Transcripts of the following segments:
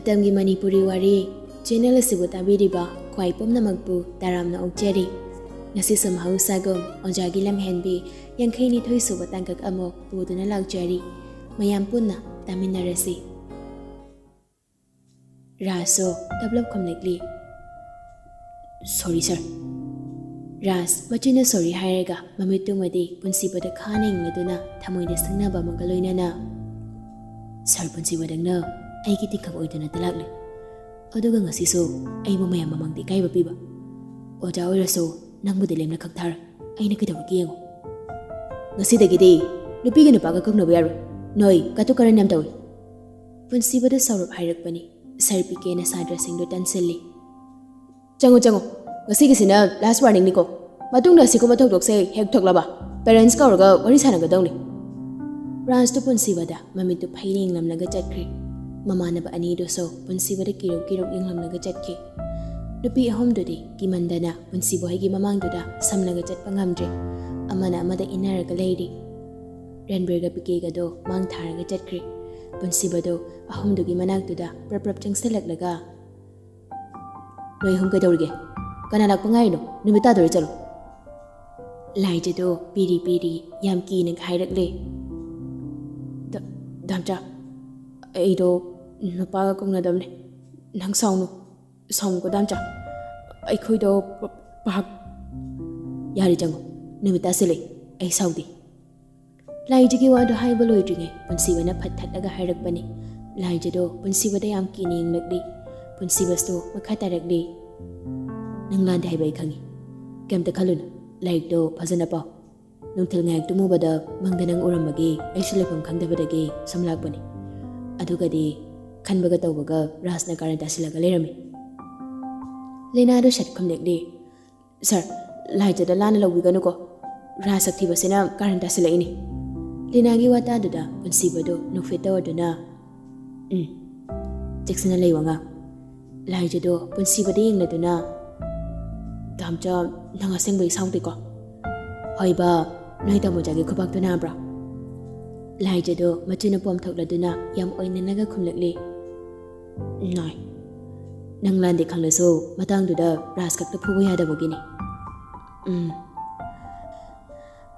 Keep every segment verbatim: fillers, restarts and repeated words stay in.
ꯃꯇꯝꯒꯤ ꯃꯅꯤꯄꯨꯔꯤ ꯋꯥꯔꯤ ꯆꯦꯅꯦꯜ ꯑꯁꯤꯕꯨ ꯇꯥꯕꯤꯔꯤꯕ ꯈ꯭ꯋꯥꯏ ꯄꯨꯝꯅꯃꯛꯄꯨ ꯇꯔꯥꯝꯅ ꯑꯣꯛꯆꯔꯤ꯫ ꯉꯁꯤꯁꯨ ꯃꯍꯧꯁꯥꯒꯨꯝ ꯑꯣꯖꯥꯒꯤ ꯂꯝꯍꯦꯟꯕꯤ ꯌꯥꯡꯈꯩ ꯅꯤꯊꯣꯏ ꯁꯨꯕ ꯇꯥꯡꯀꯛ ꯑꯃꯨꯛ ꯄꯨꯗꯨꯅ ꯂꯥꯛꯆꯔꯤ꯫ ꯃꯌꯥꯝ ꯄꯨꯟꯅ ꯇꯥꯃꯤꯟꯅꯔꯁꯤ꯫ ꯔꯥꯖꯁꯨ ꯇꯞꯂꯞ ꯈꯨꯝꯂꯛꯂꯤ, "ꯁꯣꯔꯤ ꯁꯥꯔ꯫" ꯔꯥꯖ ꯃꯆꯤꯟꯅ ꯁꯣꯔꯤ ꯍꯥꯏꯔꯒ ꯃꯃꯤꯠꯇꯨꯃꯗꯤ ꯄꯨꯟꯁꯤꯕꯗ ꯈꯥꯅ ꯌꯦꯡꯂꯗꯨꯅ ꯊꯃꯣꯏꯗ ꯁꯤꯡꯅꯕ ꯑꯃꯒ ꯂꯣꯏꯅꯅ, "ꯁꯥꯔ ꯄꯨꯟꯁꯤꯕꯗꯪꯅ ꯑꯩꯒꯤ ꯇꯤꯟꯈꯪ ꯑꯣꯏꯗꯨꯅꯇ ꯂꯥꯛꯂꯤ꯫ ꯑꯗꯨꯒ ꯉꯁꯤꯁꯨ ꯑꯩꯕꯨ ꯃꯌꯥꯝ ꯃꯃꯥꯡꯗ ꯏꯀꯥꯏꯕ ꯄꯤꯕ꯫ ꯑꯣꯖꯥ ꯑꯣꯏꯔꯁꯨ ꯅꯪꯕꯨꯗꯤ ꯂꯦꯝꯅ ꯈꯛ ꯊꯥꯔꯣꯏ꯫ ꯑꯩꯅ ꯀꯩꯗꯧꯔꯒꯦ ꯌꯦꯡꯉꯨ꯫ ꯉꯁꯤꯗꯒꯤꯗꯤ ꯅꯨꯄꯤꯒ ꯅꯨꯄꯥꯒ ꯀꯧꯅꯕ ꯌꯥꯔꯣꯏ꯫ ꯅꯣꯏ ꯀꯇꯨ ꯀꯔꯟ ꯌꯥꯝ ꯇꯧꯏ꯫" ꯄꯨꯟꯁꯤꯕꯗ ꯁꯥꯎꯔꯞ ꯍꯥꯏꯔꯛꯄꯅꯤ꯫ ꯁꯥꯔ ꯄꯤ ꯀꯦꯅ ꯁꯥꯇ꯭ꯔꯁꯤꯡꯗꯨ ꯇꯟꯁꯤꯜꯂꯤ꯫ "ꯆꯪꯉꯣ, ꯆꯪꯉꯣ꯫ ꯉꯁꯤꯒꯤꯁꯤꯅ ꯂꯥꯁ ꯋꯥꯔꯅꯤꯡꯅꯤꯀꯣ꯫ ꯃꯇꯨꯡꯗ ꯑꯁꯤꯒꯨꯝꯕ ꯊꯧꯗꯣꯛꯁꯦ ꯍꯦꯛ ꯊꯣꯛꯂꯕ ꯄꯦꯔꯦꯟꯁ ꯀꯧꯔꯒ ꯋꯥꯔꯤ ꯁꯥꯟꯅꯒꯗꯧꯅꯤ꯫" ꯔꯥꯖꯇꯨ ꯄꯨꯟꯁꯤꯕꯗ ꯃꯃꯤꯠꯇꯨ ꯐꯩꯅ ꯌꯦꯡꯂꯝꯂꯒ ꯆꯠꯈ꯭ꯔꯦ꯫ ꯃꯃꯥꯟꯅꯕ ꯑꯅꯤꯗꯨꯁꯨ ꯄꯨꯟꯁꯤꯕꯗ ꯀꯤꯔꯨꯛ ꯀꯤꯔꯨꯛ ꯌꯦꯡꯂꯝꯂꯒ ꯆꯠꯈꯤ꯫ ꯅꯨꯄꯤ ꯑꯍꯨꯝꯗꯨꯗꯤ ꯀꯤꯃꯟꯗꯅ ꯄꯨꯟꯁꯤꯕ ꯍꯣꯏꯒꯤ ꯃꯃꯥꯡꯗꯨꯗ ꯁꯝꯂꯒ ꯆꯠꯄ ꯉꯝꯗ꯭ꯔꯦ꯫ ꯑꯃꯅ ꯑꯃꯗ ꯏꯟꯅꯔꯒ ꯂꯩꯔꯤ꯫ ꯔꯟꯕꯤꯔꯒ ꯄꯤꯀꯦꯒꯗꯣ ꯃꯥꯡ ꯊꯥꯔꯒ ꯆꯠꯈ꯭ꯔꯦ꯫ ꯄꯨꯟꯁꯤꯕꯗꯣ ꯑꯍꯨꯝꯗꯨꯒꯤ ꯃꯅꯥꯛꯇꯨꯗ ꯄ꯭ꯔꯞ ꯄ꯭ꯔꯞ ꯆꯪꯁꯤꯜꯂꯛꯂꯒ, "ꯅꯣꯏ ꯑꯍꯨꯝ ꯀꯩꯗꯧꯔꯤꯒꯦ? ꯀꯅꯥ ꯂꯥꯛꯄ ꯉꯥꯏꯔꯤꯅꯣ? ꯅꯨꯃꯤꯠ ꯇꯥꯗꯣꯔꯦ, ꯆꯠꯂꯣ꯫" ꯂꯥꯏꯖꯗꯣ ꯄꯤꯔꯤ ꯄꯤꯔꯤ ꯌꯥꯝ ꯀꯤꯅ ꯍꯥꯏꯔꯛꯂꯦ꯫ "ꯗ-, ꯗꯥꯝꯆꯥ, ꯑꯩꯗꯣ ꯅꯨꯄꯥꯒ ꯀꯧꯅꯗꯕꯅꯦ꯫ ꯅꯪ ꯁꯥꯎꯅꯨ, ꯁꯥꯎꯅꯨꯀꯣ ꯗꯥꯝꯆꯥ꯫ ꯑꯩꯈꯣꯏꯗꯣ ꯄ-, ꯄꯥꯛ..." "ꯌꯥꯔꯦ, ꯆꯪꯉꯣ꯫ ꯅꯨꯃꯤꯠ ꯇꯥꯁꯤꯜꯂꯦ꯫ ꯑꯩ ꯁꯥꯎꯗꯦ꯫" ꯂꯥꯏꯖꯒꯤ ꯋꯥꯗꯨ ꯍꯥꯏꯕ ꯂꯣꯏꯗ꯭ꯔꯤꯉꯩ ꯄꯨꯟꯁꯤꯕꯅ ꯐꯠ ꯊꯠꯂꯒ ꯍꯥꯏꯔꯛꯄꯅꯤ꯫ ꯂꯥꯏꯖꯗꯣ ꯄꯨꯟꯁꯤꯕꯗ ꯌꯥꯝ ꯀꯤꯅ ꯌꯦꯡꯂꯛꯂꯤ꯫ ꯄꯨꯟꯁꯤꯕꯁꯨ ꯃꯈꯥ ꯇꯥꯔꯛꯂꯤ꯫ "ꯅꯪ ꯂꯥꯟꯗꯦ ꯍꯥꯏꯕ ꯑꯩ ꯈꯪꯉꯤ꯫ ꯀꯩꯝꯇ ꯈꯜꯂꯨꯅꯨ꯫ ꯂꯥꯏꯔꯤꯛꯇꯣ ꯐꯖꯅ ꯄꯥꯎ꯫ ꯅꯨꯡꯊꯤꯜ ꯉꯥꯏꯍꯥꯛ ꯇꯨꯝꯃꯨꯕꯗ ꯃꯪꯗ ꯅꯪ ꯎꯔꯝꯕꯒꯤ ꯑꯩꯁꯨ ꯂꯩꯐꯝ ꯈꯪꯗꯕꯗꯒꯤ ꯁꯨꯝ ꯂꯥꯛꯄꯅꯤ꯫ ꯑꯗꯨꯒꯗꯤ ꯈꯟꯕꯒ ꯇꯧꯕꯒ ꯔꯥꯖꯅ ꯀꯥꯔꯟ ꯇꯥꯁꯤꯜꯂꯒ ꯂꯩꯔꯝꯃꯤ꯫" ꯂꯤꯅꯥꯗꯣ ꯁꯠ ꯈꯨꯝꯂꯛꯂꯤ꯫ "ꯁꯥꯔ, ꯂꯥꯏꯖꯗ ꯂꯥꯟꯅ ꯂꯧꯕꯤꯒꯅꯨꯀꯣ꯫ ꯔꯥꯖ ꯁꯛꯊꯤꯕꯁꯤꯅ ꯀꯥꯔꯟ ꯇꯥꯁꯤꯜꯂꯛꯏꯅꯤ꯫" ꯂꯤꯅꯥꯒꯤ ꯋꯥꯇꯥꯗꯨꯗ ꯄꯨꯟꯁꯤꯕꯗꯨ ꯅꯣꯛꯐꯦꯠ ꯇꯧꯔꯗꯨꯅ, "ꯎꯝ, ꯆꯦꯛꯁꯤꯟꯅ ꯂꯩꯌꯨ ꯑꯉꯥꯡ꯫" ꯂꯥꯏꯖꯗꯣ ꯄꯨꯟꯁꯤꯕꯗ ꯌꯦꯡꯂꯗꯨꯅ, "ꯗꯥꯝꯆꯥ, ꯅꯪ ꯑꯁꯦꯡꯕꯒꯤ ꯁꯥꯎꯗꯦꯀꯣ?" "ꯍꯣꯏꯕ, ꯅꯣꯏ ꯇꯥꯃꯣꯆꯥꯒꯤ ꯈꯨꯕꯥꯛꯇꯨ ꯅꯥꯕ꯭ꯔꯥ?" ꯂꯥꯏꯖꯗꯣ ꯃꯆꯤꯟꯅ ꯄꯣꯝꯊꯣꯛꯂꯗꯨꯅ ꯌꯥꯝ ꯑꯣꯏꯅꯅꯒ ꯈꯨꯝꯂꯛꯂꯤ꯫ ꯅꯥꯏ꯫ ꯅꯪ ꯂꯥꯟꯗꯦ ꯈꯪꯂꯁꯨ ꯃꯇꯥꯡꯗꯨꯗ ꯔꯥꯖ ꯈꯛꯇ ꯐꯨꯕ ꯌꯥꯗꯕꯒꯤꯅꯤ꯫ ꯎꯝ꯫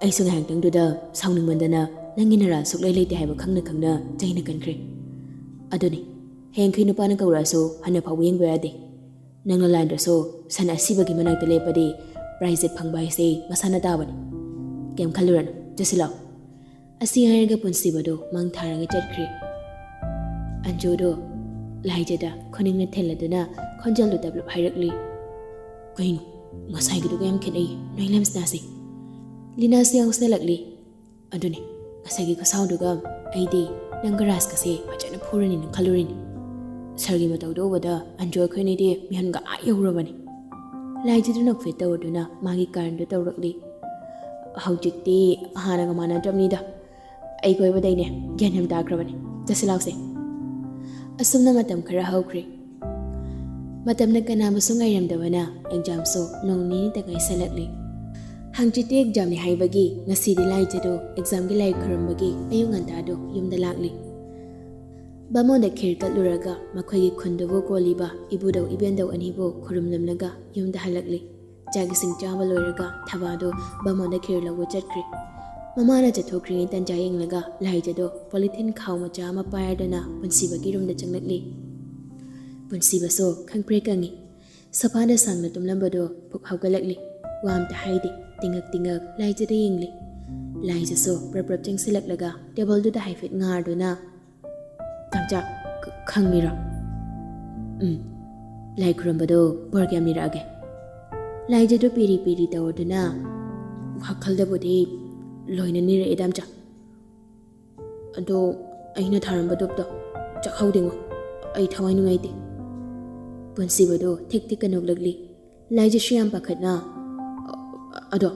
ꯑꯩꯁꯨ ꯉꯥꯏꯍꯥꯛꯇꯪꯗꯨꯗ ꯁꯥꯎꯅꯤꯡꯃꯟꯗꯅ ꯅꯪꯒꯤ ꯅꯔꯥꯜ ꯁꯨꯛꯂꯩ ꯂꯩꯇꯦ ꯍꯥꯏꯕ ꯈꯪꯅ ꯈꯪꯅ ꯆꯩꯅ ꯀꯟꯈ꯭ꯔꯦ꯫ ꯑꯗꯨꯅꯤ, ꯍꯌꯦꯡꯈꯩ ꯅꯨꯄꯥꯅ ꯀꯧꯔꯛꯑꯁꯨ ꯍꯟꯅ ꯐꯥꯎꯕ ꯌꯦꯡꯕ ꯌꯥꯗꯦ꯫ ꯅꯪꯅ ꯂꯥꯟꯗ꯭ꯔꯁꯨ ꯁꯟ ꯑꯁꯤꯕꯒꯤ ꯃꯅꯥꯛꯇ ꯂꯦꯞꯄꯗꯤ ꯄ꯭ꯔꯥꯏꯖ ꯐꯪꯕ ꯍꯥꯏꯁꯦ ꯃꯁꯥꯅ ꯇꯥꯕꯅꯤ꯫ ꯀꯩꯝ ꯈꯜꯂꯨꯔꯅꯨ, ꯆꯠꯁꯤꯜꯂꯛꯑꯣ꯫ ꯑꯁꯤ ꯍꯥꯏꯔꯒ ꯄꯨꯟꯁꯤꯕꯗꯣ ꯃꯪ ꯊꯥꯔꯒ ꯆꯠꯈ꯭ꯔꯦ꯫ ꯑꯟꯖꯨꯗꯣ ꯂꯥꯏꯖꯗ ꯈꯨꯅꯤꯡꯅ ꯊꯤꯜꯂꯗꯨꯅ ꯈꯣꯟꯖꯦꯜꯗꯨ ꯇꯞꯂꯞ ꯍꯥꯏꯔꯛꯂꯤ꯫ ꯀꯩꯅꯣ? ꯉꯁꯥꯏꯒꯤꯗꯨꯒ ꯌꯥꯝ ꯈꯦꯠꯅꯩ ꯅꯣꯏ ꯂꯝꯁꯅꯥꯁꯦ꯫ ꯂꯤꯅꯥꯁꯨ ꯌꯥꯎꯁꯜꯂꯛꯂꯤ꯫ ꯑꯗꯨꯅꯦ, ꯉꯁꯥꯏꯒꯤ ꯈꯨꯁꯥꯎꯗꯨꯒ ꯑꯩꯗꯤ ꯅꯪꯒ ꯔꯥꯖꯀꯁꯦ ꯐꯖꯅ ꯐꯨꯔꯅꯤꯅ ꯈꯜꯂꯨꯔꯤꯅꯤ꯫ ꯁꯥꯔꯒꯤ ꯃꯇꯧꯗꯣ ꯎꯕꯗ ꯑꯟꯖꯨ ꯑꯩꯈꯣꯏꯅꯤꯗꯤ ꯃꯤꯍꯨꯟꯒ ꯑꯥ ꯌꯧꯔꯕꯅꯤ꯫ ꯂꯥꯏꯖꯗꯨꯅ ꯐꯤꯠ ꯇꯧꯔꯗꯨꯅ ꯃꯥꯒꯤ ꯀꯥꯔꯟꯗꯨ ꯇꯧꯔꯛꯂꯤ꯫ ꯍꯧꯖꯤꯛꯇꯤ ꯍꯥꯟꯅꯒ ꯃꯥꯟꯅꯗ꯭ꯔꯕꯅꯤꯗ꯫ ꯑꯩ ꯀꯣꯏꯕꯗꯩꯅꯦ ꯒ꯭ꯌꯥꯟ ꯌꯥꯝ ꯇꯥꯈ꯭ꯔꯕꯅꯤ꯫ ꯆꯠꯁꯤ ꯂꯥꯎꯁꯦ꯫ ꯑꯁꯨꯝꯅ ꯃꯇꯝ ꯈꯔ ꯍꯧꯈ꯭ꯔꯦ꯫ ꯃꯇꯝꯅ ꯀꯅꯥꯕꯨꯁꯨ ꯉꯥꯏꯔꯝꯗꯕꯅ ꯑꯦꯛꯖꯥꯝꯁꯨ ꯅꯣꯡ ꯅꯤꯅꯤꯇ ꯉꯥꯏꯁꯜꯂꯛꯂꯤ꯫ ꯍꯪꯆꯤꯠꯇꯤ ꯑꯦꯛꯖꯥꯝꯅꯤ ꯍꯥꯏꯕꯒꯤ ꯉꯁꯤꯗꯤ ꯂꯥꯏꯖꯗꯣ ꯑꯦꯛꯖꯥꯝꯒꯤ ꯂꯥꯏ ꯈꯨꯔꯨꯝꯕꯒꯤ ꯑꯌꯨꯛ ꯉꯟꯇꯥꯗꯣ ꯌꯨꯝꯗ ꯂꯥꯛꯂꯤ꯫ ꯕꯥꯃꯣꯟꯗ ꯈꯤꯔ ꯀꯠꯂꯨꯔꯒ ꯃꯈꯣꯏꯒꯤ ꯈꯨꯟꯗꯨꯕꯨ ꯀꯣꯜꯂꯤꯕ ꯏꯕꯨꯙꯧ ꯏꯕꯦꯟꯙꯧ ꯑꯅꯤꯕꯨ ꯈꯨꯔꯨꯝꯂꯝꯂꯒ ꯌꯨꯝꯗ ꯍꯜꯂꯛꯂꯤ꯫ ꯆꯥꯛ ꯏꯁꯤꯡ ꯆꯥꯕ ꯂꯣꯏꯔꯒ ꯊꯕꯥꯗꯣ ꯕꯥꯃꯣꯟꯗ ꯈꯤꯔ ꯂꯧꯕ ꯆꯠꯈ꯭ꯔꯦ꯫ ꯃꯃꯥꯅ ꯆꯠꯊꯣꯛꯈ꯭ꯔꯤꯉꯩ ꯇꯟꯖꯥ ꯌꯦꯡꯂꯒ ꯂꯥꯏꯖꯗꯣ ꯄꯣꯂꯤꯊꯤꯟ ꯈꯥꯎ ꯃꯆꯥ ꯑꯃ ꯄꯥꯏꯔꯗꯨꯅ ꯄꯨꯟꯁꯤꯕꯒꯤ ꯔꯨꯝꯗ ꯆꯪꯂꯛꯂꯤ꯫ ꯄꯨꯟꯁꯤꯕꯁꯨ ꯈꯪꯄ꯭ꯔꯦꯛ ꯀꯪꯉꯤ꯫ ꯁꯣꯐꯥꯗ ꯁꯥꯡꯅ ꯇꯨꯝꯂꯝꯕꯗꯣ ꯐꯨꯛ ꯍꯧꯒꯠꯂꯛꯂꯤ꯫ ꯋꯥ ꯑꯝꯇ ꯍꯥꯏꯗꯦ꯫ ꯇꯤꯡꯉꯛ ꯇꯤꯡꯉꯛ ꯂꯥꯏꯖꯗ ꯌꯦꯡꯂꯤ꯫ ꯂꯥꯏꯖꯁꯨ ꯄ꯭ꯔꯞ ꯄ꯭ꯔꯞ ꯆꯪꯁꯤꯜꯂꯛꯂꯒ ꯇꯦꯕꯜꯗꯨꯗ ꯍꯥꯏꯐꯦꯠ ꯉꯥꯔꯗꯨꯅ, "ꯇꯥꯝꯆꯥ, ꯈ-, ꯈꯪꯉꯤꯔꯣ?" "ꯎꯝ꯫ ꯂꯥꯏ ꯈꯨꯔꯨꯝꯕꯗꯣ ꯕꯣꯔ ꯀꯌꯥꯝ ꯅꯤꯔꯛꯑꯒꯦ?" ꯂꯥꯏꯖꯗꯣ ꯄꯤꯔꯤ ꯄꯤꯔꯤ ꯇꯧꯔꯗꯨꯅ, "ꯋꯥꯈꯜꯗꯕꯨꯗꯤ ꯂꯣꯏꯅ ꯅꯤꯔꯛꯑꯦ, ꯗꯥꯝꯆꯥ꯫ ꯑꯗꯣ ꯑꯩꯅ ꯊꯥꯔꯝꯕ ꯙꯨꯞꯇꯣ ꯆꯥꯛꯍꯧꯗꯦꯉꯣ꯫ ꯑꯩ ꯊꯋꯥꯏ ꯅꯨꯡꯉꯥꯏꯇꯦ꯫" ꯄꯨꯟꯁꯤꯕꯗꯣ ꯊꯤꯛ ꯊꯤꯛꯀ ꯅꯣꯛꯂꯛꯂꯤ꯫ ꯂꯥꯏꯖꯁꯨ ꯌꯥꯝ ꯄꯥꯈꯠꯅ, "ꯑ-, ꯑꯗꯣ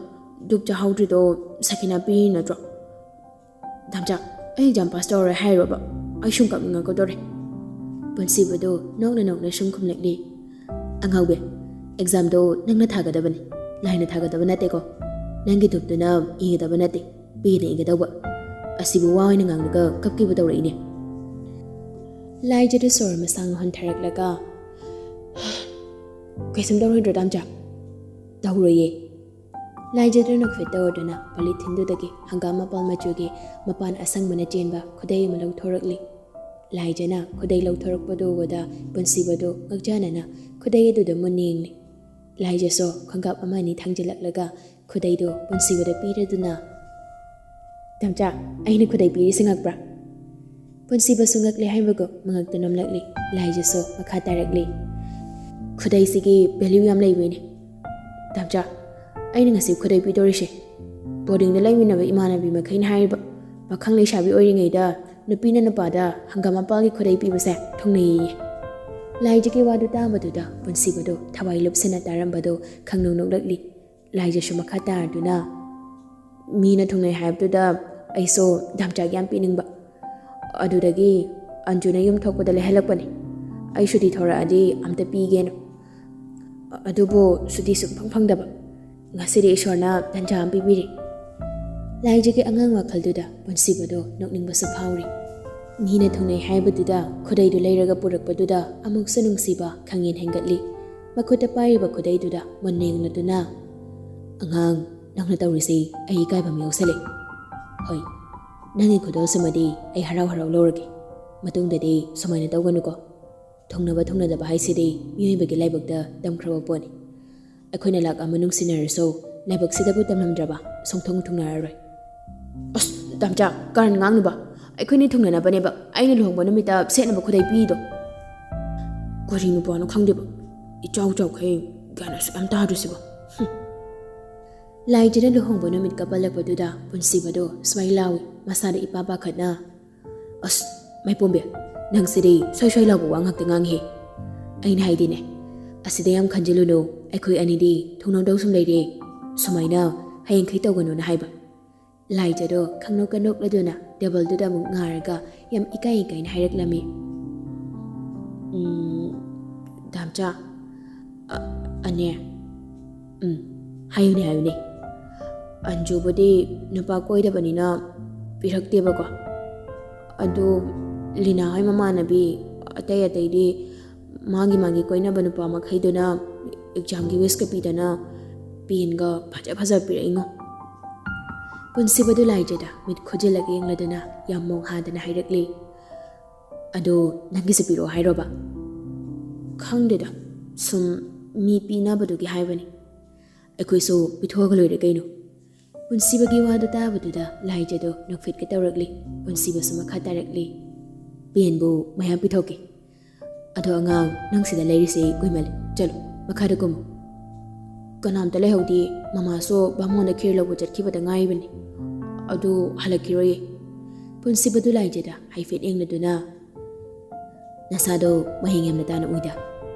ꯙꯨꯞ ꯆꯥꯍꯧꯗ꯭ꯔꯤꯗꯣ ꯁꯈꯤꯅꯥ ꯄꯤꯔꯤ ꯅꯠꯇ꯭ꯔꯣ?" "ꯗꯥꯝꯆꯥ, ꯑꯩ ꯑꯦꯛꯖꯥꯝ ꯄꯥꯁ ꯇꯧꯔꯔꯣꯏ ꯍꯥꯏꯔꯣꯕ? ꯑꯩ ꯁꯨꯝ ꯀꯞꯅꯤꯡꯉꯛꯀꯗꯧꯔꯦ꯫" ꯄꯨꯟꯁꯤꯕꯗꯣ ꯅꯣꯛꯅ ꯅꯣꯛꯅ ꯁꯨꯝ ꯈꯨꯝꯂꯛꯂꯤ꯫ "ꯑꯉꯥꯎꯕꯤ, ꯑꯦꯛꯖꯥꯝꯗꯣ ꯅꯪꯅ ꯊꯥꯒꯗꯕꯅꯤ, ꯂꯥꯏꯅ ꯊꯥꯒꯗꯕ ꯅꯠꯇꯦꯀꯣ꯫ ꯅꯪꯒꯤ ꯙꯨꯞꯇꯨꯅ ꯏꯒꯗꯕ ꯅꯠꯇꯦ, ꯄꯤꯅ ꯏꯒꯗꯧꯕ꯫ ꯑꯁꯤꯕꯨ ꯋꯥ ꯑꯣꯏꯅ ꯉꯥꯡꯂꯒ ꯀꯞꯀꯦꯕꯨ ꯇꯧꯔꯛꯏꯅꯦ꯫" ꯂꯥꯏꯖꯗꯨ ꯁꯣꯔ ꯃꯁꯥꯡ ꯍꯣꯟꯊꯔꯛꯂꯒ, "ꯀꯩꯁꯨꯝ ꯇꯧꯔꯣꯏꯗ꯭ꯔꯣ, ꯗꯥꯝꯆꯥ?" "ꯇꯧꯔꯣꯏꯌꯦ꯫" ꯂꯥꯏꯖꯗꯨꯅ ꯈꯨꯠ ꯇꯧꯔꯗꯨꯅ ꯄꯣꯂꯤꯊꯤꯟꯗꯨꯗꯒꯤ ꯍꯪꯒꯥꯝ ꯃꯄꯥꯜ ꯃꯆꯨꯒꯤ ꯃꯄꯥꯟ ꯑꯁꯪꯕꯅ ꯆꯦꯟꯕ ꯈꯨꯗꯩ ꯑꯃ ꯂꯧꯊꯣꯔꯛꯂꯤ꯫ ꯂꯥꯏꯖꯅ ꯈꯨꯗꯩ ꯂꯧꯊꯣꯔꯛꯄꯗꯨ ꯎꯕꯗ ꯄꯨꯟꯁꯤꯕꯗꯨ ꯉꯛꯆꯥꯅꯅ ꯈꯨꯗꯩ ꯑꯗꯨꯗ ꯃꯨꯟꯅ ꯌꯦꯡꯂꯤ꯫ ꯂꯥꯏꯖꯁꯨ ꯈꯣꯡꯀꯥꯞ ꯑꯃ ꯑꯅꯤ ꯊꯥꯡꯖꯤꯜꯂꯛꯂꯒ ꯈꯨꯗꯩꯗꯨ ꯄꯨꯟꯁꯤꯕꯗ ꯄꯤꯔꯗꯨꯅ, "ꯗꯥꯝꯆꯥ, ꯑꯩꯅ ꯈꯨꯗꯩ ꯄꯤꯔꯤꯁꯤ ꯉꯛꯄ꯭ꯔꯥ?" ꯄꯨꯟꯁꯤꯕꯁꯨ ꯉꯛꯂꯦ ꯍꯥꯏꯕꯒꯨꯝ ꯃꯉꯛꯇ ꯅꯣꯝꯂꯛꯂꯤ꯫ ꯂꯥꯏꯖꯁꯨ ꯃꯈꯥ ꯇꯥꯔꯛꯂꯤ, "ꯈꯨꯗꯩꯁꯤꯒꯤ value ꯌꯥꯝ ꯂꯩꯕꯩꯅꯦ꯫ ꯗꯥꯝꯆꯥ, ꯑꯩꯅ ꯉꯁꯤ ꯈꯨꯗꯩ ꯄꯤꯗꯣꯔꯤꯁꯦ ꯕꯣꯔꯗꯤꯡꯗ ꯂꯩꯃꯤꯟꯅꯕ ꯏꯃꯥꯟꯅꯕꯤ ꯃꯈꯩꯅ ꯍꯥꯏꯔꯤꯕ, ꯄꯥꯈꯪ ꯂꯩꯁꯥꯕꯤ ꯑꯣꯏꯔꯤꯉꯩꯗ ꯅꯨꯄꯤꯅ ꯅꯨꯄꯥꯗ ꯍꯪꯒꯥꯝ ꯃꯄꯥꯜꯒꯤ ꯈꯨꯗꯩ ꯄꯤꯕꯁꯦ ꯊꯨꯡꯅꯩꯌꯦ꯫" ꯂꯥꯏꯖꯒꯤ ꯋꯥꯗꯨ ꯇꯥꯕꯗꯨꯗ ꯄꯨꯟꯁꯤꯕꯗꯨ ꯊꯋꯥꯏ ꯂꯨꯞꯁꯤꯟꯅ ꯇꯥꯔꯝꯕꯗꯨ ꯈꯪꯅꯧ ꯅꯣꯛꯂꯛꯂꯤ꯫ ꯂꯥꯏꯖꯁꯨ ꯃꯈꯥ ꯇꯥꯔꯗꯨꯅ, "ꯃꯤꯅ ꯊꯨꯡꯅꯩ ꯍꯥꯏꯕꯗꯨꯗ ꯑꯩꯁꯨ ꯗꯥꯝꯆꯥꯒꯤ ꯌꯥꯝ ꯄꯤꯅꯤꯡꯕ꯫ ꯑꯗꯨꯗꯒꯤ ꯑꯟꯖꯨꯅ ꯌꯨꯝ ꯊꯣꯛꯄꯗ ꯂꯩꯍꯜꯂꯛꯄꯅꯤ꯫ ꯑꯩ ꯁꯨꯇꯤ ꯊꯣꯔꯛꯑꯗꯤ ꯑꯝꯇ ꯄꯤꯒꯦꯅ꯫ ꯑꯗꯨꯕꯨ ꯁꯨꯇꯤ ꯁꯨꯡꯐꯪ ꯐꯪꯗꯕ꯫ ꯉꯁꯤꯗꯤ ꯏꯁꯣꯔꯅ ꯇꯟꯖꯥ ꯑꯃ ꯄꯤꯕꯤꯔꯦ꯫" ꯂꯥꯏꯖꯒꯤ ꯑꯉꯥꯡ ꯋꯥꯈꯜꯗꯨꯗ ꯄꯨꯟꯁꯤꯕꯗꯣ ꯅꯣꯛꯅꯤꯡꯕꯁꯨ ꯐꯥꯎꯔꯤ꯫ ꯃꯤꯅ ꯊꯨꯡꯅꯩ ꯍꯥꯏꯕꯗꯨꯗ ꯈꯨꯗꯩꯗꯨ ꯂꯩꯔꯒ ꯄꯨꯔꯛꯄꯗꯨꯗ ꯑꯃꯨꯛꯁꯨ ꯅꯨꯡꯁꯤꯕ ꯈꯪꯍꯦꯟ ꯍꯦꯟꯒꯠꯂꯤ꯫ ꯃꯈꯨꯠꯇ ꯄꯥꯏꯔꯤꯕ ꯈꯨꯗꯩꯗꯨꯗ ꯃꯨꯟꯅ ꯌꯦꯡꯂꯗꯨꯅ, "ꯑꯉꯥꯡ, ꯅꯪꯅ ꯇꯧꯔꯤꯁꯤ ꯑꯩ ꯏꯀꯥꯏꯕ ꯑꯃ ꯌꯥꯎꯁꯜꯂꯦ꯫ ꯍꯣꯏ, ꯅꯪꯒꯤ ꯈꯨꯗꯣꯜꯁꯤꯃꯗꯤ ꯑꯩ ꯍꯔꯥꯎ ꯍꯔꯥꯎ ꯂꯧꯔꯒꯦ꯫ ꯃꯇꯨꯡꯗꯗꯤ ꯁꯨꯃꯥꯏꯅ ꯇꯧꯒꯅꯨꯀꯣ꯫ ꯊꯨꯡꯅꯕ ꯊꯨꯡꯅꯗꯕ ꯍꯥꯏꯁꯤꯗꯤ ꯃꯤꯑꯣꯏꯕꯒꯤ ꯂꯥꯏꯕꯛꯇ ꯇꯝꯈ꯭ꯔꯕ ꯄꯣꯠꯅꯤ꯫ ꯑꯩꯈꯣꯏꯅ ꯂꯥꯛ ꯑꯃ ꯅꯨꯡꯁꯤꯅꯔꯁꯨ ꯂꯥꯏꯕꯛꯁꯤꯗꯕꯨ ꯇꯝꯂꯝꯗ꯭ꯔꯕ ꯁꯨꯡꯊꯨꯡ ꯊꯨꯡꯅꯔꯔꯣꯏ꯫" "ꯑꯁ, ꯗꯥꯝꯆꯥ, ꯀꯔꯟ ꯉꯥꯡꯅꯨꯕ꯫ ꯑꯩꯈꯣꯏꯅꯤ ꯊꯨꯡꯅꯅꯕꯅꯦꯕ ꯑꯩꯅ ꯂꯨꯍꯣꯡꯕ ꯅꯨꯃꯤꯠꯇ ꯁꯦꯠꯅꯕ ꯈꯨꯗꯩ ꯄꯤꯗꯣ꯫ ꯀꯔꯤ ꯅꯨꯄꯥꯅꯣ ꯈꯪꯗꯦꯕ, ꯏꯆꯥꯎ ꯆꯥꯎꯈꯩ, ꯒ꯭ꯌꯥꯟ ꯑꯁꯨꯛ ꯌꯥꯝ ꯇꯥꯗ꯭ꯔꯤꯁꯤꯕꯣ꯫" ꯍꯨꯝ꯫ ꯂꯥꯏꯖꯅ ꯂꯨꯍꯣꯡꯕ ꯅꯨꯃꯤꯠꯀ ꯄꯜꯂꯛꯄꯗꯨꯗ ꯄꯨꯟꯁꯤꯕꯗꯣ ꯁ꯭ꯋꯥꯏ ꯂꯥꯎꯏ, ꯃꯁꯥꯗ ꯏꯄꯥ ꯄꯥꯈꯠꯅ꯫ "ꯑꯁ, ꯃꯥꯏꯄꯣꯝꯕꯤ, ꯅꯪꯁꯤꯗꯤ ꯁꯣꯏ ꯁꯣꯏ ꯂꯥꯎꯕ ꯋꯥ ꯉꯥꯛꯇ ꯉꯥꯡꯉꯤꯍꯦ꯫ ꯑꯩꯅ ꯍꯥꯏꯗꯤꯅꯦ, ꯑꯁꯤꯗ ꯌꯥꯝ ꯈꯟꯖꯤꯜꯂꯨꯅꯨ, ꯑꯩꯈꯣꯏ ꯑꯅꯤꯗꯤ ꯊꯨꯡꯅꯧꯗꯧ ꯁꯨꯝ ꯂꯩꯔꯦ꯫ ꯁꯨꯃꯥꯏꯅ ꯍꯌꯦꯡꯈꯩ ꯇꯧꯒꯅꯨꯅ ꯍꯥꯏꯕ꯫" ꯂꯥꯏꯖꯗꯣ ꯈꯪꯅꯣꯛꯀ ꯅꯣꯛꯂꯗꯨꯅ ꯇꯦꯕꯜꯗꯨꯗ ꯑꯃꯨꯛ ꯉꯥꯔꯒ ꯌꯥꯝ ꯏꯀꯥꯏ ꯏꯀꯥꯏꯅ ꯍꯥꯏꯔꯛꯂꯝꯃꯤ꯫ "ꯎꯝ, ꯗꯥꯝꯆꯥ, ꯑ-, ꯑꯅꯦ, ꯎꯝ, ꯍꯥꯏꯌꯨꯅꯦ, ꯍꯥꯏꯌꯨꯅꯦ꯫ ꯑꯟꯖꯨꯕꯨꯗꯤ ꯅꯨꯄꯥ ꯀꯣꯏꯗꯕꯅꯤꯅ ꯄꯤꯔꯛꯇꯦꯕꯀꯣ꯫ ꯑꯗꯨ ꯂꯤꯅꯥ ꯍꯣꯏ ꯃꯃꯥꯟꯅꯕꯤ ꯑꯇꯩ ꯑꯇꯩꯗꯤ ꯃꯥꯒꯤ ꯃꯥꯒꯤ ꯀꯣꯏꯅꯕ ꯅꯨꯄꯥ ꯃꯈꯩꯗꯨꯅ ꯑꯦꯛꯖꯥꯝꯒꯤ ꯋꯤꯁꯀ ꯄꯤꯗꯅ ꯄꯦꯟꯒ ꯐꯖ ꯐꯖ ꯄꯤꯔꯛꯏꯉꯣ꯫ ꯄꯨꯟꯁꯤꯕꯗꯨ ꯂꯥꯏꯖꯗ ꯃꯤꯠ ꯈꯨꯖꯤꯜꯂꯒ ꯌꯦꯡꯂꯗꯨꯅ ꯌꯥꯝ ꯃꯣꯡ ꯍꯥꯗꯅ ꯍꯥꯏꯔꯛꯂꯤ, "ꯑꯗꯣ ꯅꯪꯒꯤꯁꯨ ꯄꯤꯔꯛꯑꯣ ꯍꯥꯏꯔꯣꯕ?" "ꯈꯪꯗꯦꯗ, ꯁꯨꯝ ꯃꯤ ꯄꯤꯅꯕꯗꯨꯒꯤ ꯍꯥꯏꯕꯅꯤ꯫ ꯑꯩꯈꯣꯏꯁꯨ ꯄꯤꯊꯣꯛꯑꯒ ꯂꯣꯏꯔꯦ ꯀꯩꯅꯣ꯫" ꯄꯨꯟꯁꯤꯕꯒꯤ ꯋꯥꯗꯨ ꯇꯥꯕꯗꯨꯗ ꯂꯥꯏꯖꯗꯣ ꯅꯣꯛꯐꯦꯠꯀ ꯇꯧꯔꯛꯂꯤ꯫ ꯄꯨꯟꯁꯤꯕꯁꯨ ꯃꯈꯥ ꯇꯥꯔꯛꯂꯤ, "ꯄꯦꯟꯕꯨ ꯃꯌꯥꯝ ꯄꯤꯊꯣꯛꯀꯦ꯫ ꯑꯗꯣ ꯑꯉꯥꯡ, ꯅꯪ ꯁꯤꯗ ꯂꯩꯔꯤꯁꯦ ꯀꯨꯏꯃꯜꯂꯦ꯫ ꯆꯠꯂꯣ, ꯃꯈꯥꯗ ꯀꯨꯝꯃꯨ꯫" "ꯀꯅꯥꯝꯇ ꯂꯩꯍꯧꯗꯦ꯫ ꯃꯃꯥꯁꯨ ꯕꯥꯃꯣꯟꯗ ꯈꯤꯔ ꯂꯧꯕ ꯆꯠꯈꯤꯕꯗ ꯉꯥꯏꯔꯤꯕꯅꯤ꯫ ꯑꯗꯨ ꯍꯜꯂꯛꯈꯤꯔꯣꯏꯌꯦ꯫" ꯄꯨꯟꯁꯤꯕꯗꯨ ꯂꯥꯏꯖꯗ ꯍꯥꯏꯐꯦꯠ ꯌꯦꯡꯂꯗꯨꯅ, "ꯅꯁꯥꯗꯣ ꯃꯍꯦꯡ ꯌꯥꯝꯅ ꯇꯥꯅ ꯎꯏꯗ꯫